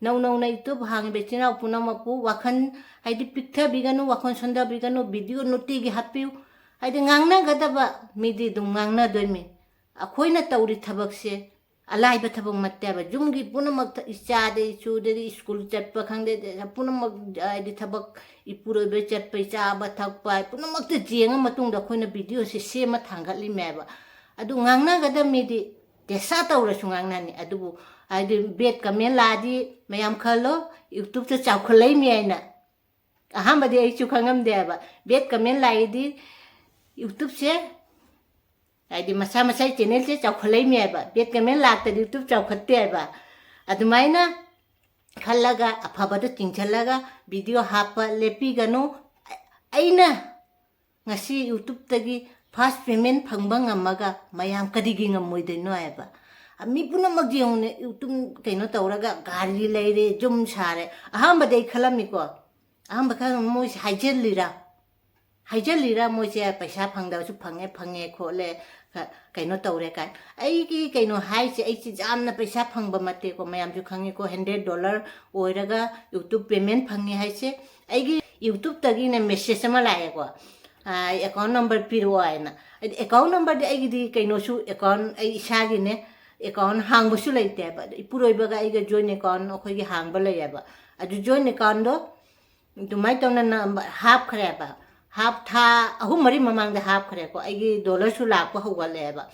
ꯅꯧ ꯅꯧꯅ YouTube ꯍꯥꯡꯉꯤꯕ ꯏꯆꯤꯟ ꯏꯅꯥꯎ ꯄꯨꯝꯅꯃꯛꯄꯨ ꯋꯥꯈꯜ ꯍꯥꯏꯗꯤ ꯄꯤꯛꯊꯕꯤꯒꯅꯨ, ꯋꯥꯈꯜ ꯁꯣꯟꯊꯕꯤꯒꯅꯨ, video ꯅꯨꯡꯇꯤꯒꯤ ꯍꯥꯞꯄꯤꯌꯨ꯫ ꯍꯥꯏꯗꯤ ꯉꯥꯡꯅꯒꯗꯕ ꯃꯤꯗꯤ ꯑꯗꯨꯝ ꯉꯥꯡꯅꯗꯣꯏꯅꯤ꯫ ꯑꯩꯈꯣꯏꯅ ꯇꯧꯔꯤ ꯊꯕꯛꯁꯦ ꯑꯂꯥꯏꯕ ꯊꯕꯛ ꯅꯠꯇꯦꯕ꯫ ꯌꯨꯝꯒꯤ ꯄꯨꯝꯅꯃꯛꯇ, ꯏꯆꯥꯗꯒꯤ ꯏꯁꯨꯗꯒꯤ ꯁ꯭ꯀꯨꯜ ꯆꯠꯄ ꯈꯪꯗꯦ, ꯄꯨꯝꯅꯃꯛ ꯍꯥꯏꯗꯤ ꯊꯕꯛ, ꯏꯄꯨꯔꯣꯏꯕ ꯆꯠꯄꯩ, ꯆꯥꯕ ꯊꯛꯄ ꯄꯨꯝꯅꯃꯛꯇ ꯌꯦꯡꯉ ꯃꯇꯨꯡꯗ ꯑꯩꯈꯣꯏꯅ videoꯁꯦ ꯁꯦꯝꯃ ꯊꯥꯡꯒꯠꯂꯤꯃꯦꯕ꯫ ꯑꯗꯨ ꯉꯥꯡꯅꯒꯗꯕ ꯃꯤꯗꯤ ꯇꯦꯁꯥ ꯇꯧꯔꯁꯨ ꯉꯥꯡꯅꯅꯤ꯫ ꯑꯗꯨꯕꯨ ꯍꯥꯏꯗꯤ bad comment ꯂꯥꯛꯑꯗꯤ ꯃꯌꯥꯝ ꯈꯜꯂꯣ, YouTubeꯇ ꯆꯥꯎꯈꯠꯂꯛꯏꯃꯤ ꯍꯥꯏꯅ꯫ ꯑꯍꯥꯟꯕꯗꯤ ꯑꯩꯁꯨ ꯈꯪꯉꯝꯗꯦꯕ꯫ Bad comment ꯂꯥꯛꯏꯗꯤ YouTubeꯁꯦ ꯍꯥꯏꯗꯤ ꯃꯁꯥ ꯃꯁꯥꯒꯤ channelꯁꯦ ꯆꯥꯎꯈꯠꯂꯛꯏꯃꯤ ꯍꯥꯏꯕ꯫ Bad comment ꯂꯥꯛꯇꯗꯤ YouTube ꯆꯥꯎꯈꯠꯇꯦ ꯍꯥꯏꯕ꯫ ꯑꯗꯨꯃꯥꯏꯅ ꯈꯜꯂꯒ ꯑꯐꯕꯗ ꯆꯤꯡꯁꯤꯜꯂꯒ video ꯍꯥꯞꯄ ꯂꯦꯞꯄꯤꯒꯅꯨ꯫ ꯑꯩꯅ ꯉꯁꯤ YouTubeꯇꯒꯤ first payment ꯐꯪꯕ ꯉꯝꯃꯒ ꯃꯌꯥꯝ ꯀꯔꯤꯒꯤ ꯉꯝꯃꯣꯏꯗꯣꯏꯅꯣ ꯍꯥꯏꯕ꯫ ꯃꯤ ꯄꯨꯝꯅꯃꯛ ꯌꯦꯡꯉꯨꯅꯦ, YouTube ꯀꯩꯅꯣ ꯇꯧꯔꯒ ꯒꯥꯔꯤ ꯂꯩꯔꯦ, ꯌꯨꯝ ꯁꯥꯔꯦ꯫ ꯑꯍꯥꯟꯕꯗꯤ ꯑꯩ ꯈꯜꯂꯝꯃꯤꯀꯣ, ꯑꯍꯥꯟꯕ ꯈꯜꯂꯝꯃꯤ ꯃꯣꯏꯁꯦ ꯍꯥꯏꯖꯤꯜꯂꯤꯔꯥ, ꯍꯥꯏꯖꯤꯜꯂꯤꯔꯥ ꯃꯣꯏꯁꯦ ꯄꯩꯁꯥ ꯐꯪꯗꯕꯁꯨ ꯐꯪꯉꯦ, ꯐꯪꯉꯦ ꯈꯣꯠꯂꯦ, ꯀ-, ꯀꯩꯅꯣ ꯇꯧꯔꯦ ꯀꯥꯏꯅ꯫ ꯑꯩꯒꯤ ꯀꯩꯅꯣ ꯍꯥꯏꯁꯦ, ꯑꯩꯁꯦ ꯌꯥꯝꯅ ꯄꯩꯁꯥ ꯐꯪꯕ ꯅꯠꯇꯦꯀꯣ, ꯃꯌꯥꯝꯁꯨ ꯈꯪꯉꯤꯀꯣ꯫ Hundred dollar ꯑꯣꯏꯔꯒ YouTube payment ꯐꯪꯉꯦ ꯍꯥꯏꯁꯦ, ꯑꯩꯒꯤ YouTubeꯇꯒꯤꯅꯦ message ꯑꯃ ꯂꯥꯛꯑꯦꯀꯣ, ꯑꯦꯀꯥꯎꯟ ꯅꯝꯕꯔ ꯄꯤꯔꯛꯑꯣ ꯍꯥꯏꯅ꯫ ꯍꯥꯏꯗꯤ ꯑꯦꯀꯥꯎꯟ ꯅꯝꯕꯔꯗꯤ ꯑꯩꯒꯤꯗꯤ ꯀꯩꯅꯣꯁꯨ, ꯑꯦꯀꯥꯎꯟ ꯑꯩ ꯏꯁꯥꯒꯤꯅꯦ, ꯑꯦꯀꯥꯎꯟ ꯍꯥꯡꯕꯁꯨ ꯂꯩꯇꯦꯕ꯫ ꯑꯗꯣ ꯏꯄꯨꯔꯣꯏꯕꯒ ꯑꯩꯒ joint account ꯑꯩꯈꯣꯏꯒꯤ ꯍꯥꯡꯕ ꯂꯩꯌꯦꯕ꯫ ꯑꯗꯨ joint accountꯗꯣ ꯑꯗꯨꯃꯥꯏꯅ ꯇꯧꯅ ꯅꯝꯕ-, ꯍꯥꯞꯈ꯭ꯔꯦꯕ꯫ ꯍꯥꯞ-, ꯊꯥ ꯑꯍꯨꯝ ꯃꯔꯤ ꯃꯃꯥꯡꯗ ꯍꯥꯞꯈ꯭ꯔꯦꯀꯣ, ꯑꯩꯒꯤ dollarꯁꯨ ꯂꯥꯛꯄ ꯍꯧꯒꯠꯂꯛꯑꯦꯕ꯫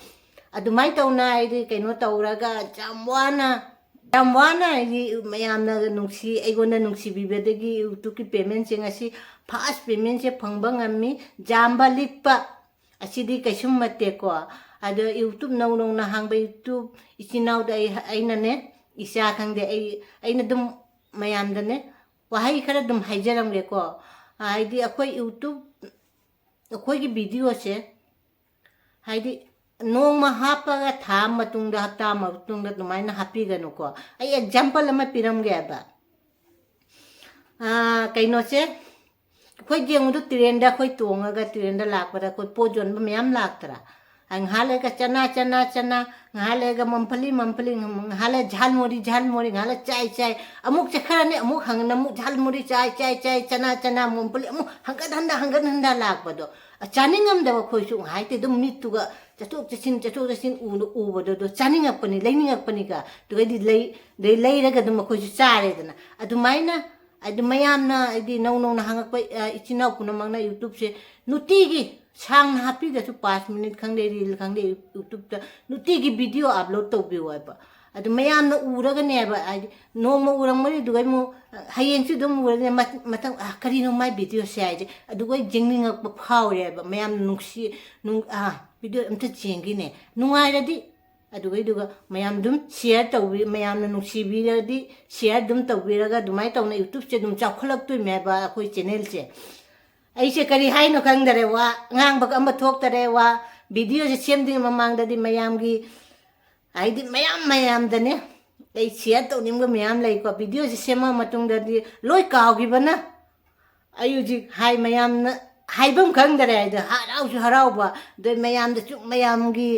ꯑꯗꯨꯃꯥꯏꯅ ꯇꯧꯅ ꯑꯩꯗꯤ ꯀꯩꯅꯣ ꯇꯧꯔꯒ ꯌꯥꯝ ꯋꯥꯅ, ꯌꯥꯝ ꯋꯥꯅ ꯍꯥꯏꯗꯤ ꯃꯌꯥꯝꯅ ꯅꯨꯡꯁꯤ, ꯑꯩꯉꯣꯟꯗ ꯅꯨꯡꯁꯤꯕꯤꯕꯗꯒꯤ YouTubeꯀꯤ paymentꯁꯦ ꯉꯁꯤ first paymentꯁꯦ ꯐꯪꯕ ꯉꯝꯃꯤ꯫ ꯌꯥꯝꯕ ꯂꯤꯛꯄ ꯑꯁꯤꯗꯤ ꯀꯩꯁꯨꯝ ꯅꯠꯇꯦꯀꯣ꯫ ꯑꯗꯣ YouTube ꯅꯧ ꯅꯧꯅ ꯍꯥꯡꯕ YouTube ꯏꯆꯤꯟ ꯏꯅꯥꯎꯗ ꯑꯩ, ꯑꯩꯅꯅꯦ, ꯏꯆꯥ ꯈꯪꯗꯦ, ꯑꯩ, ꯑꯩꯅ ꯑꯗꯨꯝ ꯃꯌꯥꯝꯗꯅꯦ ꯋꯥꯍꯩ ꯈꯔ ꯑꯗꯨꯝ ꯍꯥꯏꯖꯔꯝꯒꯦꯀꯣ꯫ ꯍꯥꯏꯗꯤ ꯑꯩꯈꯣꯏ YouTube, ꯑꯩꯈꯣꯏꯒꯤ videoꯁꯦ ꯍꯥꯏꯗꯤ ꯅꯣꯡꯃ ꯍꯥꯞꯄꯒ ꯊꯥ ꯑꯃ ꯃꯇꯨꯡꯗ, ꯍꯞꯇꯥ ꯑꯃ ꯃꯇꯨꯡꯗ ꯑꯗꯨꯃꯥꯏꯅ ꯍꯥꯞꯄꯤꯒꯅꯨꯀꯣ꯫ ꯑꯩ example ꯑꯃ ꯄꯤꯔꯝꯒꯦꯕ꯫ ꯑꯥ, ꯀꯩꯅꯣꯁꯦ, ꯑꯩꯈꯣꯏ ꯌꯦꯡꯉꯨꯗ ꯇ꯭ꯔꯦꯟꯗ ꯑꯩꯈꯣꯏ ꯇꯣꯡꯉꯒ ꯇ꯭ꯔꯦꯟꯗ ꯂꯥꯛꯄꯗ ꯑꯩꯈꯣꯏ ꯄꯣꯠ ꯌꯣꯟꯕ ꯃꯌꯥꯝ ꯂꯥꯛꯇ꯭ꯔꯥ? ꯑ, ꯉꯥꯏꯍꯥꯛ ꯂꯩꯔꯒ ꯆꯅꯥ, ꯆꯅꯥ, ꯆꯅꯥ, ꯉꯥꯏꯍꯥꯛ ꯂꯩꯔꯒ ꯃꯝꯐꯂꯤ, ꯃꯝꯐꯂꯤ, ꯉꯥꯏꯍꯥꯛ ꯂꯩꯔ ꯖꯥꯜ ꯃꯣꯔꯤ, ꯖꯥꯜ ꯃꯣꯔꯤ, ꯉꯥꯏꯍꯥꯛ ꯂꯩꯔ ꯆꯥꯏ, ꯆꯥꯏ, ꯑꯃꯨꯛ ꯆꯠꯈ꯭ꯔꯅꯤ, ꯑꯃꯨꯛ ꯍꯪꯉꯅꯤ, ꯑꯃꯨꯛ ꯖꯥꯜ ꯃꯣꯔꯤ ꯆꯥꯏ, ꯆꯥꯏ, ꯆꯥꯏ, ꯆꯅꯥ, ꯆꯅꯥ, ꯃꯝꯐꯂꯤ, ꯑꯃꯨꯛ ꯍꯪꯒꯠ ꯍꯟꯗ, ꯍꯪꯒꯠ ꯍꯟꯗ ꯂꯥꯛꯄꯗꯣ꯫ ꯑ, ꯆꯥꯅꯤꯡꯉꯝꯗꯕ ꯑꯩꯈꯣꯏꯁꯨ ꯉꯥꯏꯍꯥꯛꯇꯤ ꯑꯗꯨꯝ ꯃꯤꯠꯇꯨꯒ ꯆꯠꯊꯣꯛ ꯆꯠꯁꯤꯟ, ꯆꯠꯊꯣꯛ ꯆꯠꯁꯤꯟ ꯎꯅ ꯎꯕꯗꯣ, ꯑꯗꯣ ꯆꯥꯅꯤꯡꯉꯛꯄꯅꯤ, ꯂꯩꯅꯤꯡꯉꯛꯄꯅꯤꯒ꯫ ꯑꯗꯨꯒꯩꯗꯤ ꯂꯩ-, ꯑꯗꯩ ꯂꯩꯔꯒ ꯑꯗꯨꯝ ꯑꯩꯈꯣꯏꯁꯨ ꯆꯥꯔꯦꯗꯅ꯫ ꯑꯗꯨꯃꯥꯏꯅ ꯍꯥꯏꯗꯤ ꯃꯌꯥꯝꯅ ꯍꯥꯏꯗꯤ ꯅꯧ ꯅꯧꯅ ꯍꯪꯉꯛꯄ, ꯑ, ꯏꯆꯤꯟ ꯏꯅꯥꯎ ꯄꯨꯝꯅꯃꯛꯅ YouTubeꯁꯦ ꯅꯨꯡꯇꯤꯒꯤ ꯁꯥꯡꯅ ꯍꯥꯞꯄꯤꯗꯁꯨ ꯄꯥꯁ ꯃꯤꯅꯤꯠ ꯈꯪꯗꯦ, ꯔꯤꯜ ꯈꯪꯗꯦ, YouTubeꯇ ꯅꯨꯡꯇꯤꯒꯤ ꯚꯤꯗꯤꯑꯣ ꯑꯞꯂꯣꯗ ꯇꯧꯕꯤꯌꯨ ꯍꯥꯏꯕ꯫ ꯑꯗꯨ ꯃꯌꯥꯝꯅ ꯎꯔꯒꯅꯦꯕ, ꯍꯥꯏꯗꯤ ꯅꯣꯡꯃ ꯎꯔꯝꯒꯅꯤ, ꯑꯗꯨꯒ ꯑꯃꯨꯛ, ꯑ, ꯍꯌꯦꯡꯁꯨ ꯑꯗꯨꯝ ꯎꯔꯅꯤ, ꯃ-, ꯃꯊꯪ, "ꯑ, ꯀꯔꯤꯅꯣ ꯃꯥꯏ ꯚꯤꯗꯤꯑꯣꯁꯦ?" ꯍꯥꯏꯁꯦ꯫ ꯑꯗꯨꯒ ꯌꯦꯡꯅꯤꯡꯉꯛꯄ ꯐꯥꯎꯔꯦꯕ꯫ ꯃꯌꯥꯝꯅ ꯅꯨꯡꯁꯤ-, ꯅꯨꯡ-, ꯑ, ꯚꯤꯗꯤꯑꯣ ꯑꯝꯇ ꯌꯦꯡꯒꯦꯅꯦ꯫ ꯅꯨꯡꯉꯥꯏꯔꯗꯤ ꯑꯗꯨꯒꯩꯗꯨꯒ ꯃꯌꯥꯝ ꯑꯗꯨꯝ ꯁꯤꯌꯔ ꯇꯧꯕꯤ-, ꯃꯌꯥꯝꯅ ꯅꯨꯡꯁꯤꯕꯤꯔꯗꯤ ꯁꯤꯌꯔ ꯑꯗꯨꯝ ꯇꯧꯕꯤꯔꯒ ꯑꯗꯨꯃꯥꯏꯅ ꯇꯧꯅ YouTubeꯁꯦ ꯑꯗꯨꯝ ꯆꯥꯎꯈꯠꯂꯛꯇꯣꯏꯅꯦꯕ ꯑꯩꯈꯣꯏ ꯆꯦꯅꯦꯜꯁꯦ꯫ ꯑꯩꯁꯦ ꯀꯔꯤ ꯍꯥꯏꯅꯣ ꯈꯪꯗꯔꯦ, ꯋꯥ ꯉꯥꯡꯕꯒ ꯑꯃ ꯊꯣꯛꯇꯔꯦ꯫ ꯋꯥ ꯚꯤꯗꯤꯑꯣꯁꯦ ꯁꯦꯝꯗ꯭ꯔꯤꯉꯩ ꯃꯃꯥꯡꯗꯗꯤ ꯃꯌꯥꯝꯒꯤ, ꯍꯥꯏꯗꯤ ꯃꯌꯥꯝ ꯃꯌꯥꯝꯗꯅꯦ ꯑꯩ ꯁꯤꯌꯔ ꯇꯧꯅꯤꯡꯕ ꯃꯌꯥꯝ ꯂꯩꯀꯣ꯫ ꯚꯤꯗꯤꯑꯣꯁꯦ ꯁꯦꯝꯃ ꯃꯇꯨꯡꯗꯗꯤ ꯂꯣꯏ ꯀꯥꯎꯈꯤꯕꯅ ꯑꯩ ꯍꯧꯖꯤꯛ ꯍꯥꯏ ꯃꯌꯥꯝꯅ ꯍꯥꯏꯐꯝ ꯈꯪꯗꯔꯦ꯫ ꯍꯥꯏꯗꯤ ꯍꯔꯥꯎꯁꯨ ꯍꯔꯥꯎꯕ, ꯑꯗꯩ ꯃꯌꯥꯝꯗꯁꯨ ꯃꯌꯥꯝꯒꯤ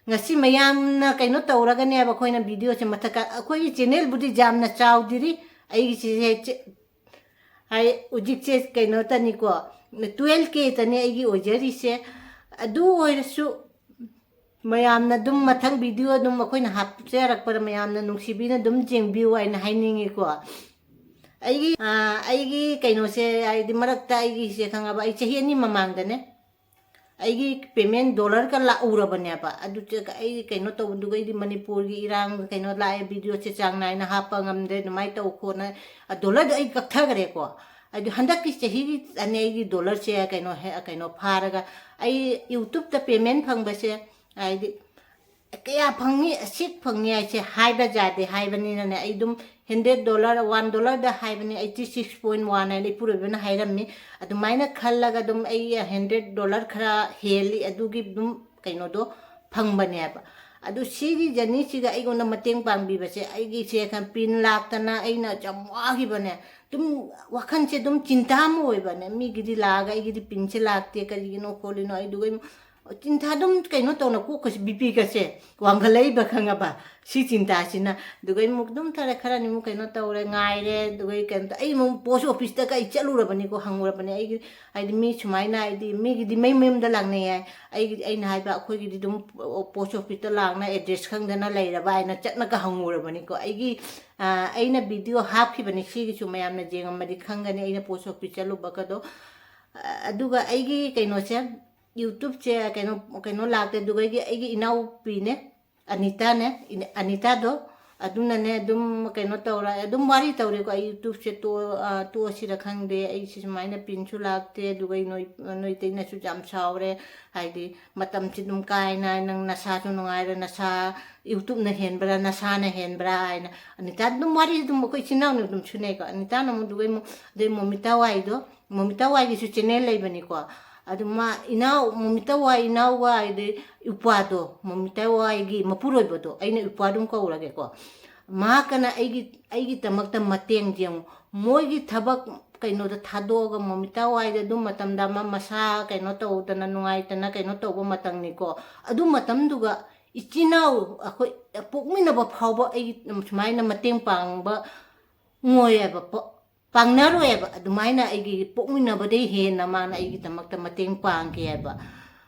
ꯉꯁꯤ ꯃꯌꯥꯝꯅ ꯀꯩꯅꯣ ꯇꯧꯔꯒꯅꯦꯕ ꯑꯩꯈꯣꯏꯅ ꯚꯤꯗꯤꯑꯣꯁꯦ ꯃꯊꯛꯀ-, ꯑꯩꯈꯣꯏꯒꯤ ꯆꯦꯅꯦꯜꯕꯨꯗꯤ ꯌꯥꯝꯅ ꯆꯥꯎꯗ꯭ꯔꯤ꯫ ꯑꯩꯒꯤ ꯆꯦ-, ꯆꯦ-, ꯍꯥꯏ, ꯍꯧꯖꯤꯛꯁꯦ ꯀꯩꯅꯣꯇꯅꯤꯀꯣ, twelve K ꯇꯅꯤ ꯑꯩꯒꯤ ꯑꯣꯏꯖꯔꯤꯁꯦ꯫ ꯑꯗꯨ ꯑꯣꯏꯔꯁꯨ ꯃꯌꯥꯝꯅ ꯑꯗꯨꯝ ꯃꯊꯪ ꯚꯤꯗꯤꯑꯣ ꯑꯗꯨꯝ ꯑꯩꯈꯣꯏꯅ ꯍꯥꯞꯆꯔꯛꯄꯗ ꯃꯌꯥꯝꯅ ꯅꯨꯡꯁꯤꯕꯤꯅ ꯑꯗꯨꯝ ꯌꯦꯡꯕꯤꯌꯨ ꯍꯥꯏꯅ ꯍꯥꯏꯅꯤꯡꯉꯤꯀꯣ꯫ ꯑꯩꯒꯤ, ꯑ, ꯑꯩꯒꯤ ꯀꯩꯅꯣꯁꯦ, ꯍꯥꯏꯗꯤ ꯃꯔꯛꯇ ꯑꯩꯒꯤꯁꯦ ꯈꯪꯉꯕ, ꯑꯩ ꯆꯍꯤ ꯑꯅꯤ ꯃꯃꯥꯡꯗꯅꯦ, ꯑꯩꯒꯤ ꯄꯦꯃꯦꯟ ꯗꯣꯂꯔꯒ ꯂꯥꯛꯎꯔꯕꯅꯦꯕ꯫ ꯑꯗꯨ ꯆꯦ-, ꯑꯩ ꯀꯩꯅꯣ ꯇꯧꯕꯗꯨꯒ ꯑꯩꯗꯤ ꯃꯅꯤꯄꯨꯔꯒꯤ ꯏꯔꯥꯡ ꯀꯩꯅꯣ ꯂꯥꯛꯑꯦ, ꯚꯤꯗꯤꯑꯣꯁꯦ ꯆꯥꯡ ꯅꯥꯏꯅ ꯍꯥꯞꯄ ꯉꯝꯗ꯭ꯔꯦ, ꯑꯗꯨꯃꯥꯏꯅ ꯇꯧ ꯈꯣꯠꯅ, ꯑ, ꯗꯣꯂꯔꯗꯣ ꯑꯩ ꯀꯛꯊꯈ꯭ꯔꯦꯀꯣ꯫ ꯑꯗꯨ ꯍꯟꯗꯛꯀꯤ ꯆꯍꯤꯒꯤ ꯑꯅꯤ ꯑꯩꯒꯤ ꯗꯣꯂꯔꯁꯦ ꯀꯩꯅꯣ ꯍꯦ-, ꯀꯩꯅꯣ ꯐꯥꯔꯒ ꯑꯩ YouTubeꯇ ꯄꯦꯃꯦꯟ ꯐꯪꯕꯁꯦ, ꯍꯥꯏꯗꯤ ꯀꯌꯥ ꯐꯪꯉꯤ, ꯑꯁꯤꯛ ꯐꯪꯉꯤ ꯍꯥꯏꯁꯦ ꯍꯥꯏꯕ ꯌꯥꯗꯦ ꯍꯥꯏꯕꯅꯤꯅꯅꯦ, ꯑꯩ ꯑꯗꯨꯝ hundred dollar, one dollarꯗ ꯍꯥꯏꯕꯅꯤ, eighty six point one ꯍꯥꯏꯅ ꯏꯄꯨꯔꯣꯏꯕꯅ ꯍꯥꯏꯔꯝꯃꯤ꯫ ꯑꯗꯨꯃꯥꯏꯅ ꯈꯜꯂꯒ ꯑꯗꯨꯝ ꯑꯩ hundred dollar ꯈꯔ ꯍꯦꯜꯂꯤ, ꯑꯗꯨꯒꯤ ꯑꯗꯨꯝ ꯀꯩꯅꯣꯗꯣ ꯐꯪꯕꯅꯦꯕ꯫ ꯑꯗꯨ ꯁꯤꯒꯤ ꯖꯔꯅꯤꯁꯤꯗ ꯑꯩꯉꯣꯟꯗ ꯃꯇꯦꯡ ꯄꯥꯡꯕꯤꯕꯁꯦ, ꯑꯩꯒꯤꯁꯦ ꯈꯟ-, ꯄꯤꯟ ꯂꯥꯛꯇꯅ ꯑꯩꯅ ꯌꯥꯝ ꯋꯥꯈꯤꯕꯅꯦ꯫ ꯑꯗꯨꯝ ꯋꯥꯈꯜꯁꯦ ꯑꯗꯨꯝ ꯆꯤꯟꯇꯥ ꯑꯃ ꯑꯣꯏꯕꯅꯦ꯫ ꯃꯤꯒꯤꯗꯤ ꯂꯥꯛꯑꯒ ꯑꯩꯒꯤꯗꯤ ꯄꯤꯟꯁꯦ ꯂꯥꯛꯇꯦ, ꯀꯔꯤꯒꯤꯅꯣ ꯈꯣꯠꯂꯤꯅꯣ, ꯑꯩ ꯑꯗꯨꯒ ꯆꯤꯟꯊꯥ ꯑꯗꯨꯝ ꯀꯩꯅꯣ ꯇꯧꯅ ꯀꯣꯛꯀꯁꯦ ꯕꯤ ꯄꯤꯒꯁꯦ ꯋꯥꯡꯈꯠꯂꯛꯏꯕ, ꯈꯪꯉꯕ? ꯁꯤ ꯆꯤꯟꯊꯥꯁꯤꯅ꯫ ꯑꯗꯨꯒ ꯑꯃꯨꯛ ꯑꯗꯨꯝ ꯇꯧꯔꯦ, ꯈꯔꯅꯤ ꯑꯃꯨꯛ ꯀꯩꯅꯣ ꯇꯧꯔꯦ, ꯉꯥꯏꯔꯦ, ꯑꯗꯨꯒ ꯑꯩ ꯀꯩꯅꯣ ꯇꯧ-, ꯑꯩ ꯑꯃꯨꯛ ꯄꯣꯁ ꯑꯣꯐꯤꯁꯇꯒ ꯑꯩ ꯆꯠꯂꯨꯔꯕꯅꯤꯀꯣ, ꯍꯪꯉꯨꯔꯕꯅꯤ꯫ ꯑꯩꯒꯤ ꯍꯥꯏꯗꯤ ꯃꯤ ꯁꯨꯃꯥꯏꯅ, ꯍꯥꯏꯗꯤ ꯃꯤꯒꯤꯗꯤ ꯃꯌꯨꯝ ꯃꯌꯨꯝꯗ ꯂꯥꯛꯅꯩ ꯍꯥꯏ, ꯑꯩꯒꯤꯗꯤ, ꯑꯩꯅ ꯍꯥꯏꯕ, ꯑꯩꯈꯣꯏꯒꯤꯗꯤ ꯑꯗꯨꯝ ꯄꯣꯁ ꯑꯣꯐꯤꯁꯇ ꯂꯥꯛꯅ ꯑꯦꯗ꯭ꯔꯦꯁ ꯈꯪꯗꯅ ꯂꯩꯔꯕ ꯍꯥꯏꯅ ꯆꯠꯅꯒ ꯍꯪꯉꯨꯔꯕꯅꯤꯀꯣ꯫ ꯑꯩꯒꯤ, ꯑ, ꯑꯩꯅ ꯚꯤꯗꯤꯑꯣ ꯍꯥꯞꯈꯤꯕꯅꯤ, ꯁꯤꯒꯤꯁꯨ ꯃꯌꯥꯝꯅ ꯌꯦꯡꯉꯝꯃꯗꯤ ꯈꯪꯒꯅꯤ ꯑꯩꯅ ꯄꯣꯁ ꯑꯣꯐꯤꯁ ꯆꯠꯂꯨꯕꯒꯗꯣ꯫ ꯑ, ꯑꯗꯨꯒ ꯑꯩꯒꯤ ꯀꯩꯅꯣꯁꯦ, ꯌꯨꯇ꯭ꯌꯨꯕꯁꯦ ꯀꯩꯅꯣ, ꯀꯩꯅꯣ ꯂꯥꯛꯇꯦ꯫ ꯑꯗꯨꯒ ꯑꯩꯒꯤ, ꯑꯩꯒꯤ ꯏꯅꯥꯎꯄꯤꯅꯦ, ꯑꯅꯤꯇꯥꯅꯦ, ꯏꯅ-, ꯑꯅꯤꯇꯥꯗꯣ, ꯑꯗꯨꯅꯅꯦ ꯑꯗꯨꯝ ꯀꯩꯅꯣ ꯇꯧꯔ, ꯑꯗꯨꯝ ꯋꯥꯔꯤ ꯇꯧꯔꯦꯀꯣ꯫ ꯑꯩ ꯌꯨꯇ꯭ꯌꯨꯕꯁꯦ ꯇꯣꯛ-, ꯑ, ꯇꯣꯛꯑꯁꯤꯔ ꯈꯪꯗꯦ, ꯑꯩꯁꯦ ꯁꯨꯃꯥꯏꯅ ꯄꯤꯟꯁꯨ ꯂꯥꯛꯇꯦ, ꯑꯗꯨꯒ ꯑꯩ ꯅꯣꯏ, ꯅꯣꯏ ꯇꯩꯅꯁꯨ ꯌꯥꯝ ꯁꯥꯎꯔꯦ, ꯍꯥꯏꯗꯤ ꯃꯇꯝꯁꯤ ꯑꯗꯨꯝ ꯀꯥꯏꯅ, ꯅꯪ ꯅꯁꯥꯁꯨ ꯅꯨꯡꯉꯥꯏꯔ, ꯅꯁꯥ, ꯌꯨꯇ꯭ꯌꯨꯕꯅ ꯍꯦꯟꯕ꯭ꯔꯥ, ꯅꯁꯥꯅ ꯍꯦꯟꯕ꯭ꯔꯥ ꯍꯥꯏꯅ꯫ ꯑꯅꯤꯇꯥ ꯑꯗꯨꯝ ꯋꯥꯔꯤ ꯑꯗꯨꯝ ꯑꯩꯈꯣꯏ ꯏꯆꯤꯟ ꯏꯅꯥꯎꯅ ꯑꯗꯨꯝ ꯁꯨꯅꯩꯀꯣ꯫ ꯑꯅꯤꯇꯥꯅ ꯑꯃꯨꯛ ꯑꯗꯨꯒ ꯑꯃꯨꯛ, ꯑꯗꯩ ꯃꯣꯃꯤꯇꯥ ꯋꯥꯏꯗꯣ, ꯃꯣꯃꯤꯇꯥ ꯋꯥꯏꯒꯤꯁꯨ ꯆꯦꯅꯦꯜ ꯂꯩꯕꯅꯤꯀꯣ꯫ ꯑꯗꯨ ꯃꯥ ꯏꯅꯥꯎ, ꯃꯣꯃꯤꯇꯥ ꯋꯥꯏ ꯏꯅꯥꯎ ꯋꯥꯏꯗꯤ ꯏꯄ꯭ꯋꯥꯗꯣ, ꯃꯣꯃꯤꯇꯥ ꯋꯥꯏꯒꯤ ꯃꯄꯨꯔꯣꯏꯕꯗꯣ, ꯑꯩꯅ ꯏꯄ꯭ꯋꯥ ꯑꯗꯨꯝ ꯀꯧꯔꯒꯦꯀꯣ꯫ ꯃꯍꯥꯛꯀꯅ ꯑꯩꯒꯤ, ꯑꯩꯒꯤꯗꯃꯛꯇ ꯃꯇꯦꯡ ꯌꯦꯡꯉꯨ꯫ ꯃꯣꯏꯒꯤ ꯊꯕꯛ ꯀꯩꯅꯣꯗ ꯊꯥꯗꯣꯛꯑꯒ ꯃꯣꯃꯤꯇꯥ ꯋꯥꯏꯗ ꯑꯗꯨꯝ ꯃꯇꯝꯗ ꯑꯃ ꯃꯁꯥ ꯀꯩꯅꯣ ꯇꯧꯗꯅ, ꯅꯨꯡꯉꯥꯏꯇꯅ ꯀꯩꯅꯣ ꯇꯧꯕ ꯃꯇꯝꯅꯤꯀꯣ꯫ ꯑꯗꯨ ꯃꯇꯝꯗꯨꯒ ꯏꯆꯤꯟ ꯏꯅꯥꯎ ꯑꯩꯈꯣꯏ ꯄꯣꯛꯃꯤꯟꯅꯕ ꯐꯥꯎꯕ ꯑꯩ ꯁꯨꯃꯥꯏꯅ ꯃꯇꯦꯡ ꯄꯥꯡꯕ ꯉꯣꯏꯑꯕ, ꯄꯣ-, ꯄꯥꯡꯅꯔꯣꯏꯑꯕ꯫ ꯑꯗꯨꯃꯥꯏꯅ ꯑꯩꯒꯤ ꯄꯣꯛꯃꯤꯟꯅꯕꯗꯩ ꯍꯦꯟꯅ ꯃꯥꯅ ꯑꯩꯒꯤꯗꯃꯛꯇ ꯃꯇꯦꯡ ꯄꯥꯡꯒꯦ ꯍꯥꯏꯕ꯫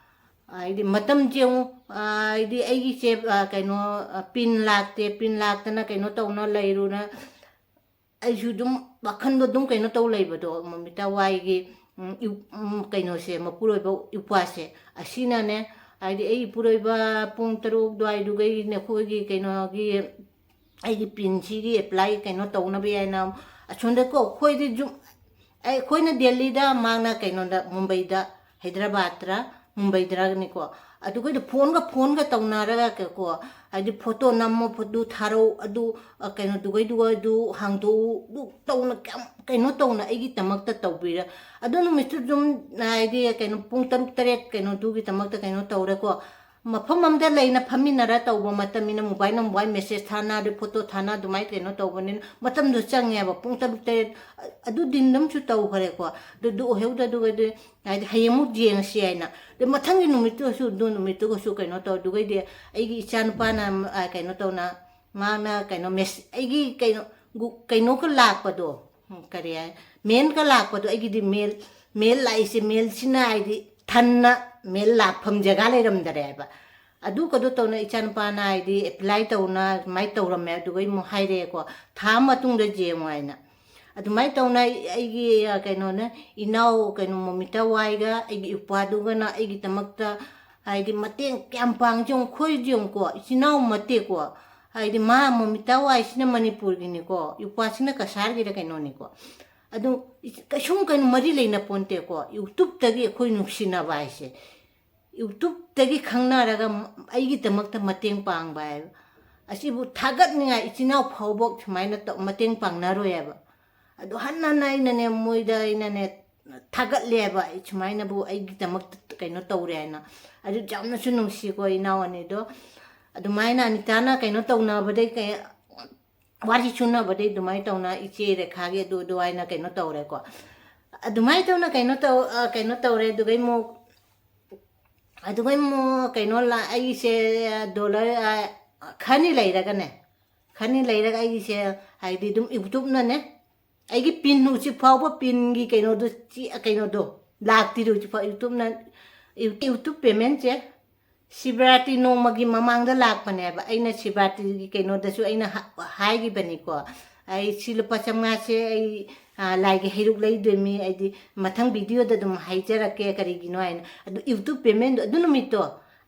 ꯍꯥꯏꯗꯤ ꯃꯇꯝꯁꯦ ꯑꯃꯨꯛ, ꯍꯥꯏꯗꯤ ꯑꯩꯒꯤꯁꯦ, ꯀꯩꯅꯣ, ꯄꯤꯟ ꯂꯥꯛꯇꯦ, ꯄꯤꯟ ꯂꯥꯛꯇꯅ ꯀꯩꯅꯣ ꯇꯧꯅ ꯂꯩꯔꯨꯅ ꯑꯩꯁꯨ ꯑꯗꯨꯝ ꯋꯥꯈꯜꯗꯣ ꯑꯗꯨꯝ ꯀꯩꯅꯣ ꯇꯧ ꯂꯩꯕꯗꯣ, ꯃꯃꯤꯇꯥ ꯋꯥꯏꯒꯤ, ꯎꯝ, ꯏꯎ-, ꯎꯝ, ꯀꯩꯅꯣꯁꯦ, ꯃꯄꯨꯔꯣꯏꯕ ꯏꯎꯄ꯭ꯋꯥꯁꯦ, ꯑꯁꯤꯅꯅꯦ, ꯍꯥꯏꯗꯤ ꯑꯩ ꯏꯄꯨꯔꯣꯏꯕ ꯄꯨꯡ ꯇꯔꯨꯛ ꯑꯗꯨꯋꯥꯏꯗꯨꯒꯩꯅꯦ ꯑꯩꯈꯣꯏꯒꯤ ꯀꯩꯅꯣꯒꯤ, ꯑꯩꯒꯤ ꯄꯤꯟꯁꯤꯒꯤ ꯑꯦꯄ꯭ꯂꯥꯏ ꯀꯩꯅꯣ ꯇꯧꯅꯕ ꯍꯥꯏꯅ ꯑꯁꯣꯝꯗꯀꯣ ꯑꯩꯈꯣꯏꯗꯤ ꯖꯨꯝ-, ꯑꯩ-, ꯑꯩꯈꯣꯏꯅ ꯗꯦꯜꯂꯤꯗ, ꯃꯥꯅ ꯀꯩꯅꯣꯗ, ꯃꯨꯝꯕꯩꯗ, ꯍꯥꯏꯗ꯭ꯔꯕꯥꯗꯔ ꯃꯨꯝꯕꯩꯗꯔꯅꯤꯀꯣ꯫ ꯑꯗꯨꯒꯩꯗꯣ ꯐꯣꯟꯒ, ꯐꯣꯟꯒ ꯇꯧꯅꯔꯒ ꯀꯣ, ꯍꯥꯏꯗꯤ ꯐꯣꯇꯣ ꯅꯝꯃꯣ, ꯐꯣꯇꯣ ꯊꯥꯔꯛꯎ, ꯑꯗꯨ, ꯑ, ꯀꯩꯅꯣꯗꯨꯒꯩꯗꯨꯒ ꯑꯗꯨ ꯍꯥꯡꯗꯣꯛꯎ, ꯑꯗꯨ ꯇꯧꯅ ꯀꯌꯥꯝ ꯀꯩꯅꯣ ꯇꯧꯅ ꯑꯩꯒꯤꯗꯃꯛꯇ ꯇꯧꯕꯤꯔ-, ꯑꯗꯨ ꯅꯨꯃꯤꯠꯇꯨ ꯑꯗꯨꯝ, ꯍꯥꯏꯗꯤ ꯀꯩꯅꯣ ꯄꯨꯡ ꯇꯔꯨꯛ ꯇꯔꯦꯠ ꯀꯩꯅꯣꯗꯨꯒꯤꯗꯃꯛꯇ ꯀꯩꯅꯣ ꯇꯧꯔꯦꯀꯣ꯫ ꯃꯐꯝ ꯑꯃꯗ ꯂꯩꯅ ꯐꯝꯃꯤꯟꯅꯔ ꯇꯧꯕ ꯃꯇꯝꯅꯤꯅ, ꯃꯣꯕꯥꯏꯜꯅ ꯃꯣꯕꯥꯏꯜ ꯃꯦꯁꯦꯖ ꯊꯥꯅ, ꯑꯗꯩ ꯐꯣꯇꯣ ꯊꯥꯅ, ꯑꯗꯨꯃꯥꯏꯅ ꯀꯩꯅꯣ ꯇꯧꯕꯅꯤꯅ ꯃꯇꯝꯗꯣ ꯆꯪꯉꯦꯕ꯫ ꯄꯨꯡ ꯇꯔꯨꯛ ꯇꯔꯦꯠ, ꯑ-, ꯑꯗꯨ ꯗꯤꯟ ꯑꯃꯁꯨ ꯇꯧꯈ꯭ꯔꯦꯀꯣ꯫ ꯑꯗꯨ, ꯑꯗꯨ ꯑꯣꯏꯍꯧꯗ, ꯑꯗꯨꯒꯗꯤ ꯍꯥꯏꯗꯤ ꯍꯌꯦꯡꯃꯨꯛ ꯌꯦꯡꯉꯁꯤ ꯍꯥꯏꯅ꯫ ꯑꯗꯩ ꯃꯊꯪꯒꯤ ꯅꯨꯃꯤꯠꯇꯨꯁꯨ, ꯑꯗꯨ ꯅꯨꯃꯤꯠꯇꯨꯒꯁꯨ ꯀꯩꯅꯣ ꯇꯧ꯫ ꯑꯗꯨꯒꯩꯗꯤ ꯑꯩꯒꯤ ꯏꯆꯥꯅꯨꯄꯥꯅ, ꯑ, ꯀꯩꯅꯣ ꯇꯧꯅ, ꯃꯥꯅ ꯀꯩꯅꯣ ꯃꯦꯁ-, ꯑꯩꯒꯤ ꯀꯩꯅꯣ, ꯒꯨ-, ꯀꯩꯅꯣꯒ ꯂꯥꯛꯄꯗꯣ, ꯎꯝ, ꯀꯔꯤ ꯍꯥꯏ, ꯃꯦꯜꯒ ꯂꯥꯛꯄꯗꯣ, ꯑꯩꯒꯤꯗꯤ ꯃꯦꯜ, ꯃꯦꯜ ꯂꯥꯛꯏꯁꯦ, ꯃꯦꯜꯁꯤꯅ ꯍꯥꯏꯗꯤ ꯊꯟꯅ ꯃꯦꯜ ꯂꯥꯛꯐꯝ ꯖꯒꯥ ꯂꯩꯔꯝꯗꯔꯦꯕ꯫ ꯑꯗꯨ ꯀꯩꯅꯣ ꯇꯧꯅ ꯏꯆꯥꯅꯨꯄꯥꯅ ꯍꯥꯏꯗꯤ ꯑꯦꯄ꯭ꯂꯥꯏ ꯇꯧꯅ ꯑꯗꯨꯃꯥꯏꯅ ꯇꯧꯔꯝꯃꯦ꯫ ꯑꯗꯨꯒ ꯑꯃꯨꯛ ꯍꯥꯏꯔꯛꯑꯦꯀꯣ, "ꯊꯥ ꯑꯃ ꯃꯇꯨꯡꯗ ꯌꯦꯡꯉꯣ" ꯍꯥꯏꯅ꯫ ꯑꯗꯨꯃꯥꯏꯅ ꯇꯧꯅ ꯑꯩ-, ꯑꯩꯒꯤ, ꯑ, ꯀꯩꯅꯣꯅ, ꯏꯅꯥꯎ ꯀꯩꯅꯣ ꯃꯣꯃꯤꯇꯥ ꯋꯥꯏꯒ ꯑꯩꯒꯤ ꯏꯄ꯭ꯋꯥꯗꯨꯒꯅ ꯑꯩꯒꯤꯗꯃꯛꯇ ꯍꯥꯏꯗꯤ ꯃꯇꯦꯡ ꯀꯌꯥꯝ ꯄꯥꯡꯖꯦ ꯌꯦꯡꯉꯨ꯫ ꯑꯩꯈꯣꯏꯁꯦ ꯌꯦꯡꯉꯨꯀꯣ, ꯏꯆꯤꯟ ꯏꯅꯥꯎ ꯃꯠꯇꯦꯀꯣ꯫ ꯍꯥꯏꯗꯤ ꯃꯥ ꯃꯣꯃꯤꯇꯥ ꯋꯥꯏꯁꯤꯅ ꯃꯅꯤꯄꯨꯔꯒꯤꯅꯤꯀꯣ, ꯏꯄ꯭ꯋꯥꯁꯤꯅ ꯀꯁꯥꯔꯒꯤꯔ ꯀꯩꯅꯣꯅꯤꯀꯣ꯫ ꯑꯗꯨ ꯏ-, ꯀꯩꯁꯨꯝ ꯀꯩꯅꯣ ꯃꯔꯤ ꯂꯩꯅ ꯄꯣꯟꯇꯦꯀꯣ꯫ YouTubeꯇꯒꯤ ꯑꯩꯈꯣꯏ ꯅꯨꯡꯁꯤꯅꯕ ꯍꯥꯏꯁꯦ, YouTubeꯇꯒꯤ ꯈꯪꯅꯔꯒ ꯃ-, ꯑꯩꯒꯤꯗꯃꯛꯇ ꯃꯇꯦꯡ ꯄꯥꯡꯕ ꯍꯥꯏꯕ ꯑꯁꯤꯕꯨ ꯊꯥꯒꯠꯅꯤꯡꯉꯥꯏ ꯏꯆꯤꯟ ꯏꯅꯥꯎ ꯐꯥꯎꯕ ꯁꯨꯃꯥꯏꯅ ꯇꯧ-, ꯃꯇꯦꯡ ꯄꯥꯡꯅꯔꯣꯏ ꯍꯥꯏꯕ꯫ ꯑꯗꯨ ꯍꯟꯅ ꯍꯟꯅ ꯑꯩꯅꯅꯦ, ꯃꯣꯏꯗ ꯑꯩꯅꯅꯦ ꯊꯥꯒꯠꯂꯦꯕ, ꯑꯩ ꯁꯨꯃꯥꯏꯅꯕꯨ ꯑꯩꯒꯤꯗꯃꯛꯇ ꯀꯩꯅꯣ ꯇꯧꯔꯦ ꯍꯥꯏꯅ꯫ ꯑꯗꯨ ꯌꯥꯝꯅꯁꯨ ꯅꯨꯡꯁꯤꯀꯣ ꯏꯅꯥꯎ ꯑꯅꯤꯗꯣ꯫ ꯑꯗꯨꯃꯥꯏꯅ ꯑꯅꯤꯇꯥꯅ ꯀꯩꯅꯣ ꯇꯧꯅꯕꯗꯩ ꯀꯩ-, ꯋꯥꯔꯤ ꯁꯨꯅꯕꯗꯩ ꯑꯗꯨꯃꯥꯏꯅ ꯇꯧꯅ ꯏꯆꯦ ꯔꯦꯈꯥꯒꯤ ꯑꯗꯨ ꯑꯗꯨ ꯍꯥꯏꯅ ꯀꯩꯅꯣ ꯇꯧꯔꯦꯀꯣ꯫ ꯑꯗꯨꯃꯥꯏꯅ ꯇꯧꯅ ꯀꯩꯅꯣ ꯇꯧ-, ꯑ, ꯀꯩꯅꯣ ꯇꯧꯔꯦ꯫ ꯑꯗꯨꯒꯩ ꯑꯃꯨꯛ, ꯑꯗꯨꯒꯩ ꯑꯃꯨꯛ ꯀꯩꯅꯣ ꯂꯥ-, ꯑꯩꯒꯤꯁꯦ ꯗꯣꯂꯔ, ꯑ, ꯈꯔꯅꯤ ꯂꯩꯔꯒꯅꯦ, ꯈꯔꯅꯤ ꯂꯩꯔꯒ ꯑꯩꯒꯤꯁꯦ ꯍꯥꯏꯗꯤ ꯑꯗꯨꯝ YouTubeꯅꯅꯦ, ꯑꯩꯒꯤ ꯄꯤꯟ ꯍꯧꯖꯤꯛ ꯐꯥꯎꯕ ꯄꯤꯟꯒꯤ ꯀꯩꯅꯣꯗꯨ ꯆꯤ-, ꯀꯩꯅꯣꯗꯣ ꯂꯥꯛꯇ꯭ꯔꯤ ꯍꯧꯖꯤꯛ ꯐꯥꯎ꯫ YouTubeꯅ, You-, YouTube paymentꯁꯦ ꯁꯤꯕꯔꯥꯇ꯭ꯔꯤ ꯅꯣꯡꯃꯒꯤ ꯃꯃꯥꯡꯗ ꯂꯥꯛꯄꯅꯦꯕ꯫ ꯑꯩꯅ ꯁꯤꯕꯔꯥꯇ꯭ꯔꯤꯒꯤ ꯀꯩꯅꯣꯗꯁꯨ ꯑꯩꯅ ꯍꯥ-, ꯍꯥꯏꯈꯤꯕꯅꯤꯀꯣ, "ꯑꯩ ꯁꯤ ꯂꯨꯄꯥ ꯆꯥꯝꯃꯉꯥꯁꯦ ꯑꯩ, ꯑ, ꯂꯥꯏꯒꯤ ꯍꯩꯔꯨꯛ ꯂꯩꯗꯣꯏꯅꯤ, ꯑꯩꯗꯤ ꯃꯊꯪ videoꯗ ꯑꯗꯨꯝ ꯍꯥꯏꯖꯔꯛꯀꯦ ꯀꯔꯤꯒꯤꯅꯣ" ꯍꯥꯏꯅ꯫ ꯑꯗꯨ YouTube paymentꯗꯣ ꯑꯗꯨ ꯅꯨꯃꯤꯠꯇꯣ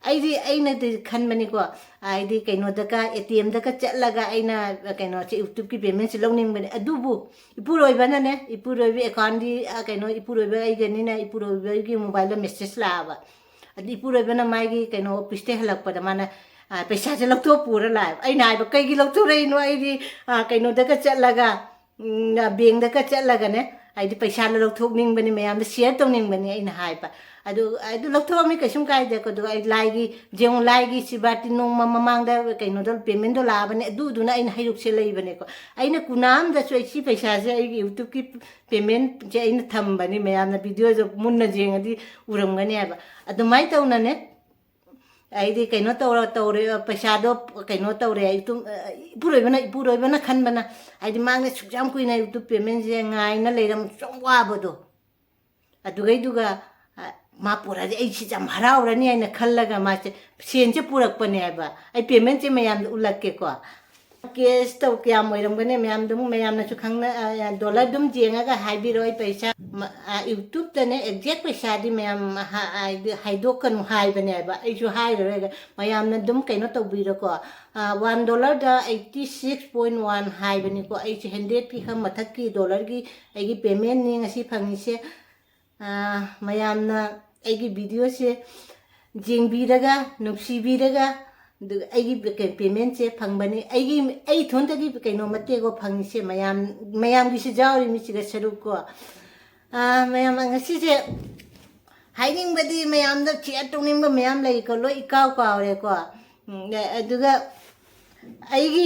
ꯑꯩꯗꯤ, ꯑꯩꯅꯗꯤ ꯈꯟꯕꯅꯤꯀꯣ, ꯍꯥꯏꯗꯤ ꯀꯩꯅꯣꯗꯒ, ATMꯗꯒ ꯆꯠꯂꯒ ꯑꯩꯅ ꯀꯩꯅꯣꯁꯦ, YouTubeꯀꯤ paymentꯁꯦ ꯂꯧꯅꯤꯡꯕꯅꯦ꯫ ꯑꯗꯨꯕꯨ ꯏꯄꯨꯔꯣꯏꯕꯅꯅꯦ, ꯏꯄꯨꯔꯣꯏꯕ accountꯗꯤ, ꯑ, ꯀꯩꯅꯣ, ꯏꯄꯨꯔꯣꯏꯕ ꯑꯩꯒꯅꯤꯅ ꯏꯄꯨꯔꯣꯏꯕꯒꯤ mobileꯗ message ꯂꯥꯛꯑꯕ꯫ ꯑꯗꯨ ꯏꯄꯨꯔꯣꯏꯕꯅ ꯃꯥꯒꯤ ꯀꯩꯅꯣ officeꯇꯩ ꯍꯜꯂꯛꯄꯗ ꯃꯥꯅ, ꯑ, ꯄꯩꯁꯥꯁꯦ ꯂꯧꯊꯣꯛ ꯄꯨꯔ ꯂꯥꯛꯑꯦꯕ꯫ ꯑꯩꯅ ꯍꯥꯏꯕ, "ꯀꯩꯒꯤ ꯂꯧꯊꯣꯔꯛꯏꯅꯣ? ꯑꯩꯗꯤ, ꯑ, ꯀꯩꯅꯣꯗꯒ ꯆꯠꯂꯒ, ꯎꯝ, bankꯗꯒ ꯆꯠꯂꯒꯅꯦ, ꯍꯥꯏꯗꯤ ꯄꯩꯁꯥꯗꯣ ꯂꯧꯊꯣꯛꯅꯤꯡꯕꯅꯤ, ꯃꯌꯥꯝꯗ ꯁꯤꯌꯔ ꯇꯧꯅꯤꯡꯕꯅꯤ ꯑꯩꯅ ꯍꯥꯏꯕ꯫ ꯑꯗꯨ ꯑꯗꯨ ꯂꯧꯊꯣꯛꯑꯝꯃꯤ, ꯀꯩꯁꯨꯝ ꯀꯥꯏꯗꯦꯀꯣ꯫ ꯑꯗꯨꯒ ꯑꯩ ꯂꯥꯏꯒꯤ, ꯌꯦꯡꯉꯨ, ꯂꯥꯏꯒꯤ ꯁꯤꯕꯥꯇꯤ ꯅꯣꯡꯃ ꯃꯃꯥꯡꯗ ꯀꯩꯅꯣꯗꯣ, ꯄꯦꯃꯦꯟꯗꯣ ꯂꯥꯛꯑꯕꯅꯤ, ꯑꯗꯨꯗꯨꯅ ꯑꯩꯅ ꯍꯩꯔꯨꯛꯁꯦ ꯂꯩꯕꯅꯦꯀꯣ꯫ ꯑꯩꯅ ꯀꯨꯅꯥ ꯑꯝꯗꯁꯨ ꯑꯩ ꯁꯤ ꯄꯩꯁꯥꯁꯦ ꯑꯩꯒꯤ ꯌꯨꯇ꯭ꯌꯨꯕꯀꯤ ꯄꯦꯃꯦꯟꯁꯦ ꯑꯩꯅ ꯊꯝꯕꯅꯤ, ꯃꯌꯥꯝꯅ ꯚꯤꯗꯤꯑꯣꯗꯣ ꯃꯨꯟꯅ ꯌꯦꯡꯉꯗꯤ ꯎꯔꯝꯒꯅꯤ ꯍꯥꯏꯕ꯫ ꯑꯗꯨꯃꯥꯏꯅ ꯇꯧꯅꯅꯦ꯫ ꯑꯩꯗꯤ ꯀꯩꯅꯣ ꯇꯧꯔ ꯇꯧꯔꯦ, ꯄꯩꯁꯥꯗꯣ ꯀꯩꯅꯣ ꯇꯧꯔꯦ꯫ ꯑꯩ ꯇꯨꯝ-, ꯏꯄꯨꯔꯣꯏꯕꯅ, ꯏꯄꯨꯔꯣꯏꯕꯅ ꯈꯟꯕꯅ, ꯍꯥꯏꯗꯤ ꯃꯥꯅ ꯁꯨꯛ ꯌꯥꯝ ꯀꯨꯏꯅ ꯌꯨꯇ꯭ꯌꯨꯕ ꯄꯦꯃꯦꯟꯁꯦ ꯉꯥꯏꯅ ꯂꯩꯔꯝ ꯁꯨꯛ ꯌꯥꯝ ꯋꯥꯕꯗꯣ꯫ ꯑꯗꯨꯒꯩꯗꯨꯒ, ꯑ, ꯃꯥ ꯄꯨꯔꯛꯑꯗꯤ ꯑꯩ ꯁꯤ ꯌꯥꯝ ꯍꯔꯥꯎꯔꯅꯤ ꯍꯥꯏꯅ ꯈꯜꯂꯒ ꯃꯥꯁꯦ ꯁꯦꯟꯁꯦ ꯄꯨꯔꯛꯄꯅꯦ ꯍꯥꯏꯕ꯫ ꯑꯩ ꯄꯦꯃꯦꯟꯁꯦ ꯃꯌꯥꯝꯗ ꯎꯠꯂꯛꯀꯦꯀꯣ꯫ ꯀꯦꯁ ꯇꯧ ꯀꯌꯥꯝ ꯑꯣꯏꯔꯝꯒꯅꯤ ꯃꯌꯥꯝꯗꯨꯝ, ꯃꯌꯥꯝꯅꯁꯨ ꯈꯪꯅ-, ꯑ, ꯗꯣꯂꯔꯗꯨꯝ ꯌꯦꯡꯉꯒ ꯍꯥꯏꯕꯤꯔꯣ꯫ ꯑꯩ ꯄꯩꯁꯥ, ꯃ-, ꯑ, ꯌꯨꯇ꯭ꯌꯨꯕꯇꯅꯦ ꯑꯦꯛꯖꯦꯛ ꯄꯩꯁꯥꯗꯤ ꯃꯌꯥꯝ ꯍꯥ-, ꯍꯥꯏꯗꯤ ꯍꯥꯏꯗꯣꯛꯀꯅꯨ ꯍꯥꯏꯕꯅꯦꯕ꯫ ꯑꯩꯁꯨ ꯍꯥꯏꯔꯔꯣꯏꯒꯦ꯫ ꯃꯌꯥꯝꯅ ꯑꯗꯨꯝ ꯀꯩꯅꯣ ꯇꯧꯕꯤꯔꯣꯀꯣ꯫ ꯑ, ꯋꯥꯟ ꯗꯣꯂꯔꯗ ꯑꯩꯠꯇꯤ ꯁꯤꯛꯁ ꯄꯣꯏꯟ ꯋꯥꯟ ꯍꯥꯏꯕꯅꯤꯀꯣ꯫ ꯑꯩꯁꯦ ꯍꯟꯗ꯭ꯔꯦꯗꯀꯤ ꯈꯔ ꯃꯊꯛꯀꯤ ꯗꯣꯂꯔꯒꯤ ꯑꯩꯒꯤ ꯄꯦꯃꯦꯟꯅꯤ ꯉꯁꯤ ꯐꯪꯉꯤꯁꯦ꯫ ꯑ, ꯃꯌꯥꯝꯅ ꯑꯩꯒꯤ ꯚꯤꯗꯤꯑꯣꯁꯦ ꯌꯦꯡꯕꯤꯔꯒ, ꯅꯨꯡꯁꯤꯕꯤꯔꯒ, ꯑꯗꯨꯒ ꯑꯩꯒꯤ ꯄꯦ-, ꯄꯦꯃꯦꯟꯁꯦ ꯐꯪꯕꯅꯤ꯫ ꯑꯩꯒꯤ, ꯑꯩ ꯏꯊꯣꯟꯇꯒꯤ ꯀꯩꯅꯣ ꯃꯇꯦꯛꯀꯣ ꯐꯪꯉꯤꯁꯦ, ꯃꯌꯥꯝ, ꯃꯌꯥꯝꯒꯤꯁꯨ ꯌꯥꯎꯔꯤ ꯃꯤꯁꯤꯒ ꯁꯔꯨꯛꯀꯣ꯫ ꯑ, ꯃꯌꯥꯝ ꯉꯁꯤꯁꯦ ꯍꯥꯏꯅꯤꯡꯕꯗꯤ, ꯃꯌꯥꯝꯗ ꯁꯤꯌꯔ ꯇꯧꯅꯤꯡꯕ ꯃꯌꯥꯝ ꯂꯩꯀꯣ, ꯂꯣꯏ ꯏꯀꯥꯎ ꯀꯥꯎꯔꯦꯀꯣ꯫ ꯎꯝ, ꯑꯗꯨꯒ ꯑꯩꯒꯤ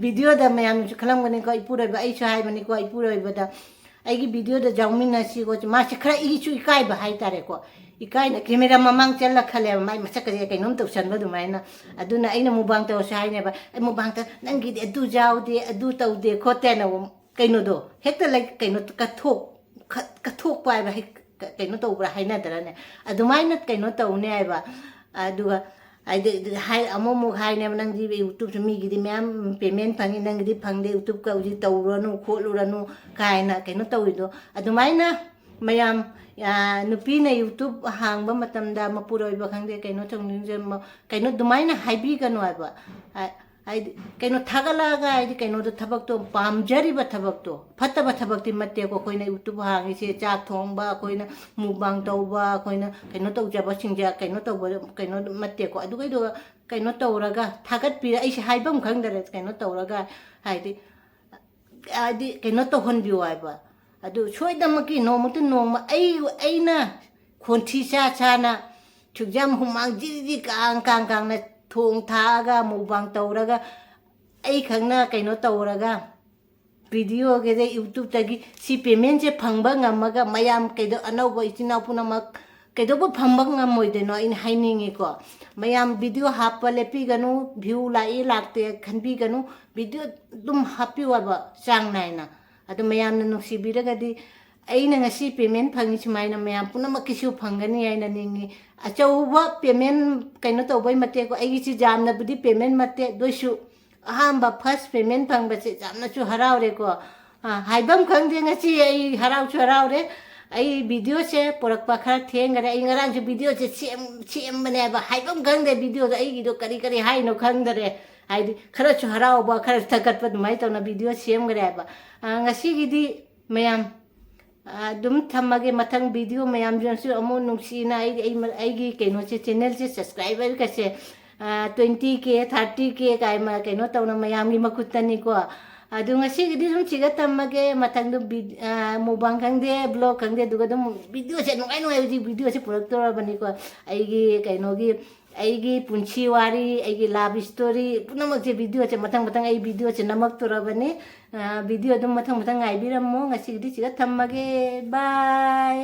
ꯚꯤꯗꯤꯑꯣꯗ ꯃꯌꯥꯝꯅꯁꯨ ꯈꯜꯂꯝꯒꯅꯤꯀꯣ, ꯏꯄꯨꯔꯣꯏꯕ, ꯑꯩꯁꯨ ꯍꯥꯏꯕꯅꯤꯀꯣ, ꯏꯄꯨꯔꯣꯏꯕꯗ ꯑꯩꯒꯤ ꯚꯤꯗꯤꯑꯣꯗ ꯌꯥꯎꯃꯤꯟꯅꯁꯤꯀꯣ꯫ ꯃꯥꯁꯦ ꯈꯔ ꯏꯁꯨ ꯏꯀꯥꯏꯕ ꯍꯥꯏꯇꯥꯔꯦꯀꯣ, ꯏꯀꯥꯏꯅ ꯀꯦꯃꯦꯔꯥ ꯃꯃꯥꯡ ꯆꯠꯂ ꯈꯜꯂꯦꯕ, ꯃꯥꯏ ꯃꯁꯛꯀꯁꯦ ꯀꯩꯅꯣꯝ ꯇꯧꯁꯟꯕ ꯑꯗꯨꯃꯥꯏꯅ꯫ ꯑꯗꯨꯅ ꯑꯩꯅ ꯃꯨꯛꯕꯥꯡ ꯇꯧꯔꯁꯨ ꯍꯥꯏꯅꯦꯕ, ꯑꯩ ꯃꯨꯛꯕꯥꯡ ꯇꯧ-, "ꯅꯪꯒꯤꯗꯤ ꯑꯗꯨ ꯌꯥꯎꯗꯦ, ꯑꯗꯨ ꯇꯧꯗꯦ" ꯈꯣꯠꯇꯦꯅ ꯀꯩꯅꯣꯗꯣ ꯍꯦꯛꯇ ꯂꯩ-, ꯀꯩꯅꯣ ꯀꯠꯊꯣꯛ-, ꯀꯠ-, ꯀꯠꯊꯣꯛꯄ ꯍꯥꯏꯕ ꯍꯦꯛ ꯀ-, ꯀꯩꯅꯣ ꯇꯧꯕ꯭ꯔꯥ ꯍꯥꯏꯅꯗ꯭ꯔꯅꯦ? ꯑꯗꯨꯃꯥꯏꯅ ꯀꯩꯅꯣ ꯇꯧꯅꯦ ꯍꯥꯏꯕ꯫ ꯑꯗꯨꯒ ꯍꯥꯏꯗꯤ, ꯍꯥꯏ, ꯑꯃꯨꯛ ꯑꯃꯨꯛ ꯍꯥꯏꯅꯦꯕ, "ꯅꯪꯗꯤ ꯌꯨꯇ꯭ꯌꯨꯕꯁꯨ ꯃꯤꯒꯤꯗꯤ ꯃꯌꯥꯝ ꯄꯦꯃꯦꯟ ꯐꯪꯉꯤ, ꯅꯪꯒꯤꯗꯤ ꯐꯪꯗꯦ, ꯌꯨꯇ꯭ꯌꯨꯕꯀ ꯍꯧꯖꯤꯛ ꯇꯧꯔꯨꯔꯅꯨ ꯈꯣꯠꯂꯨꯔꯅꯨ" ꯀꯥꯏꯅ ꯀꯩꯅꯣ ꯇꯧꯔꯤꯗꯣ꯫ ꯑꯗꯨꯃꯥꯏꯅ ꯃꯌꯥꯝ, ꯑ, ꯅꯨꯄꯤꯅ ꯌꯨꯇ꯭ꯌꯨꯕ ꯍꯥꯡꯕ ꯃꯇꯝꯗ ꯃꯄꯨꯔꯣꯏꯕ ꯈꯪꯗꯦ, ꯀꯩꯅꯣ ꯇꯧꯅꯤꯡꯁꯦ, ꯃ-, ꯀꯩꯅꯣ ꯑꯗꯨꯃꯥꯏꯅ ꯍꯥꯏꯕꯤꯒꯅꯨ ꯍꯥꯏꯕ꯫ ꯑ, ꯍꯥꯏꯗꯤ ꯀꯩꯅꯣ ꯊꯥꯒꯠꯂꯛꯑꯒ, ꯍꯥꯏꯗꯤ ꯀꯩꯅꯣꯗꯣ, ꯊꯕꯛꯇꯣ, ꯄꯥꯝꯖꯔꯤꯕ ꯊꯕꯛꯇꯣ, ꯐꯠꯇꯕ ꯊꯕꯛꯇꯤ ꯅꯠꯇꯦꯀꯣ꯫ ꯑꯩꯈꯣꯏꯅ ꯌꯨꯇ꯭ꯌꯨꯕ ꯍꯥꯡꯉꯤꯁꯦ ꯆꯥꯛ ꯊꯣꯡꯕ, ꯑꯩꯈꯣꯏꯅ ꯃꯨꯛꯕꯥꯡ ꯇꯧꯕ, ꯑꯩꯈꯣꯏꯅ ꯀꯩꯅꯣ ꯇꯧꯖꯕꯁꯤꯡꯁꯦ ꯀꯩꯅꯣ ꯇꯧꯕ, ꯀꯩꯅꯣ ꯅꯠꯇꯦꯀꯣ꯫ ꯑꯗꯨꯒꯩꯗꯣ ꯀꯩꯅꯣ ꯇꯧꯔꯒ ꯊꯥꯒꯠꯄꯤꯔ-, ꯑꯩꯁꯦ ꯍꯥꯏꯐꯝ ꯈꯪꯗꯔꯦ꯫ ꯀꯩꯅꯣ ꯇꯧꯔꯒ, ꯍꯥꯏꯗꯤ, ꯍꯥꯏꯗꯤ ꯀꯩꯅꯣ ꯇꯧꯍꯟꯕꯤꯌꯨ ꯍꯥꯏꯕ꯫ ꯑꯗꯨ ꯁꯣꯏꯗꯅꯃꯛꯀꯤ ꯅꯣꯡꯃꯇ ꯅꯣꯡꯃ ꯑꯩ, ꯑꯩꯅ ꯈꯣꯟꯊꯤ ꯆꯥ ꯆꯥꯅ ꯁꯨꯛꯌꯥꯝ ꯍꯨꯃꯥꯡ ꯖꯤꯔꯤ ꯖꯤꯔꯤ ꯀꯥꯡ ꯀꯥꯡ ꯀꯥꯡꯅ ꯊꯣꯡ ꯊꯥꯛꯑꯒ ꯃꯨꯛꯕꯥꯡ ꯇꯧꯔꯒ ꯑꯩ ꯈꯛꯅ ꯀꯩꯅꯣ ꯇꯧꯔꯒ ꯚꯤꯗꯤꯑꯣꯒꯤꯗ YouTubeꯇꯒꯤ ꯁꯤ paymentꯁꯦ ꯐꯪꯕ ꯉꯝꯃꯒ ꯃꯌꯥꯝ ꯀꯩꯗꯧ ꯑꯅꯧꯕ ꯏꯆꯤꯟ ꯏꯅꯥꯎ ꯄꯨꯝꯅꯃꯛ ꯀꯩꯗꯧꯕ ꯐꯪꯕ ꯉꯝꯃꯣꯏꯗꯣꯏꯅꯣ ꯑꯩꯅ ꯍꯥꯏꯅꯤꯡꯉꯤꯀꯣ꯫ ꯃꯌꯥꯝ ꯚꯤꯗꯤꯑꯣ ꯍꯥꯞꯄ ꯂꯦꯞꯄꯤꯒꯅꯨ, view ꯂꯥꯛꯏ ꯂꯥꯛꯇꯦ ꯈꯟꯕꯤꯒꯅꯨ, ꯚꯤꯗꯤꯑꯣ ꯑꯗꯨꯝ ꯍꯥꯞꯄꯤꯌꯣꯕ ꯆꯥꯡ ꯅꯥꯏꯅ꯫ ꯑꯗꯨ ꯃꯌꯥꯝꯅ ꯅꯨꯡꯁꯤꯕꯤꯔꯒꯗꯤ ꯑꯩꯅ ꯉꯁꯤ payment ꯐꯪꯉꯤ ꯁꯨꯃꯥꯏꯅ ꯃꯌꯥꯝ ꯄꯨꯝꯅꯃꯛꯀꯤꯁꯨ ꯐꯪꯒꯅꯤ ꯍꯥꯏꯅ ꯅꯤꯡꯉꯤ꯫ ꯑꯆꯧꯕ payment ꯀꯩꯅꯣ ꯇꯧꯕꯩ ꯃꯇꯦꯛꯀꯣ, ꯑꯩꯒꯤꯁꯤ ꯌꯥꯝꯅꯕꯨꯗꯤ payment ꯅꯠꯇꯦ, ꯑꯗꯨ ꯑꯣꯏꯁꯨ ꯑꯍꯥꯟꯕ first payment ꯐꯪꯕꯁꯦ ꯌꯥꯝꯅꯁꯨ ꯍꯔꯥꯎꯔꯦꯀꯣ꯫ ꯑꯥ, ꯍꯥꯏꯐꯝ ꯈꯪꯗꯦ, ꯉꯁꯤ ꯑꯩ ꯍꯔꯥꯎꯁꯨ ꯍꯔꯥꯎꯔꯦ꯫ ꯑꯩ ꯚꯤꯗꯤꯑꯣꯁꯦ ꯄꯨꯔꯛꯄ ꯈꯔ ꯊꯦꯡꯈꯔꯦ꯫ ꯑꯩ ꯉꯔꯥꯡꯁꯨ ꯚꯤꯗꯤꯑꯣꯁꯦ ꯁꯦꯝ-, ꯁꯦꯝꯕꯅꯦꯕ, ꯍꯥꯏꯐꯝ ꯈꯪꯗꯦ ꯚꯤꯗꯤꯑꯣꯗꯣ, ꯑꯩꯒꯤꯗꯣ ꯀꯔꯤ ꯀꯔꯤ ꯍꯥꯏꯅꯣ ꯈꯪꯗꯔꯦ꯫ ꯍꯥꯏꯗꯤ ꯈꯔꯁꯨ ꯍꯔꯥꯎꯕ, ꯈꯔꯁꯨ ꯊꯥꯒꯠꯄ, ꯑꯗꯨꯃꯥꯏꯅ ꯇꯧꯅ ꯚꯤꯗꯤꯑꯣ ꯁꯦꯝꯈ꯭ꯔꯦꯕ꯫ ꯑꯥ, ꯉꯁꯤꯒꯤꯗꯤ ꯃꯌꯥꯝ, ꯑꯥ, ꯑꯗꯨꯝ ꯊꯝꯃꯒꯦ꯫ ꯃꯊꯪ ꯚꯤꯗꯤꯑꯣ ꯃꯌꯥꯝꯁꯤꯅꯁꯨ ꯑꯃꯨꯛ ꯅꯨꯡꯁꯤꯅ ꯑꯩ, ꯑꯩ, ꯑꯩꯒꯤ ꯀꯩꯅꯣꯁꯦ, channelꯁꯦ subscriberꯒꯁꯦ, ꯑꯥ, twenty K, thirty K ꯀꯥꯏ ꯃ-, ꯀꯩꯅꯣ ꯇꯧꯅ ꯃꯌꯥꯝꯒꯤ ꯃꯈꯨꯠꯇꯅꯤꯀꯣ꯫ ꯑꯗꯨ ꯉꯁꯤꯒꯤꯗꯤ ꯑꯗꯨꯝ ꯁꯤꯒ ꯊꯝꯃꯒꯦ꯫ ꯃꯊꯪꯗ ꯚꯤ-, ꯑꯥ, mukbang ꯈꯪꯗꯦ, vlog ꯈꯪꯗꯦ, ꯑꯗꯨꯒ ꯑꯗꯨꯝ ꯚꯤꯗꯤꯑꯣꯁꯦ ꯅꯨꯡꯉꯥꯏ ꯅꯨꯡꯉꯥꯏꯕ ꯍꯧꯖꯤꯛ ꯚꯤꯗꯤꯑꯣꯁꯦ ꯄꯨꯔꯛꯇꯣꯔꯕꯅꯤꯀꯣ꯫ ꯑꯩꯒꯤ ꯀꯩꯅꯣꯒꯤ, ꯑꯩꯒꯤ ꯄꯨꯟꯁꯤ ꯋꯥꯔꯤ, ꯑꯩꯒꯤ love story ꯄꯨꯝꯅꯃꯛꯁꯦ ꯚꯤꯗꯤꯑꯣꯁꯦ ꯃꯊꯪ ꯃꯊꯪ ꯑꯩ ꯚꯤꯗꯤꯑꯣꯁꯦ ꯅꯝꯃꯛꯇꯣꯔꯕꯅꯤ꯫ ꯑꯥ, ꯚꯤꯗꯤꯑꯣ ꯑꯗꯨꯝ ꯃꯊꯪ ꯃꯊꯪ ꯉꯥꯏꯕꯤꯔꯝꯃꯣ꯫ ꯉꯁꯤꯒꯤꯗꯤ ꯁꯤꯒ ꯊꯝꯃꯒꯦ꯫ Bye꯫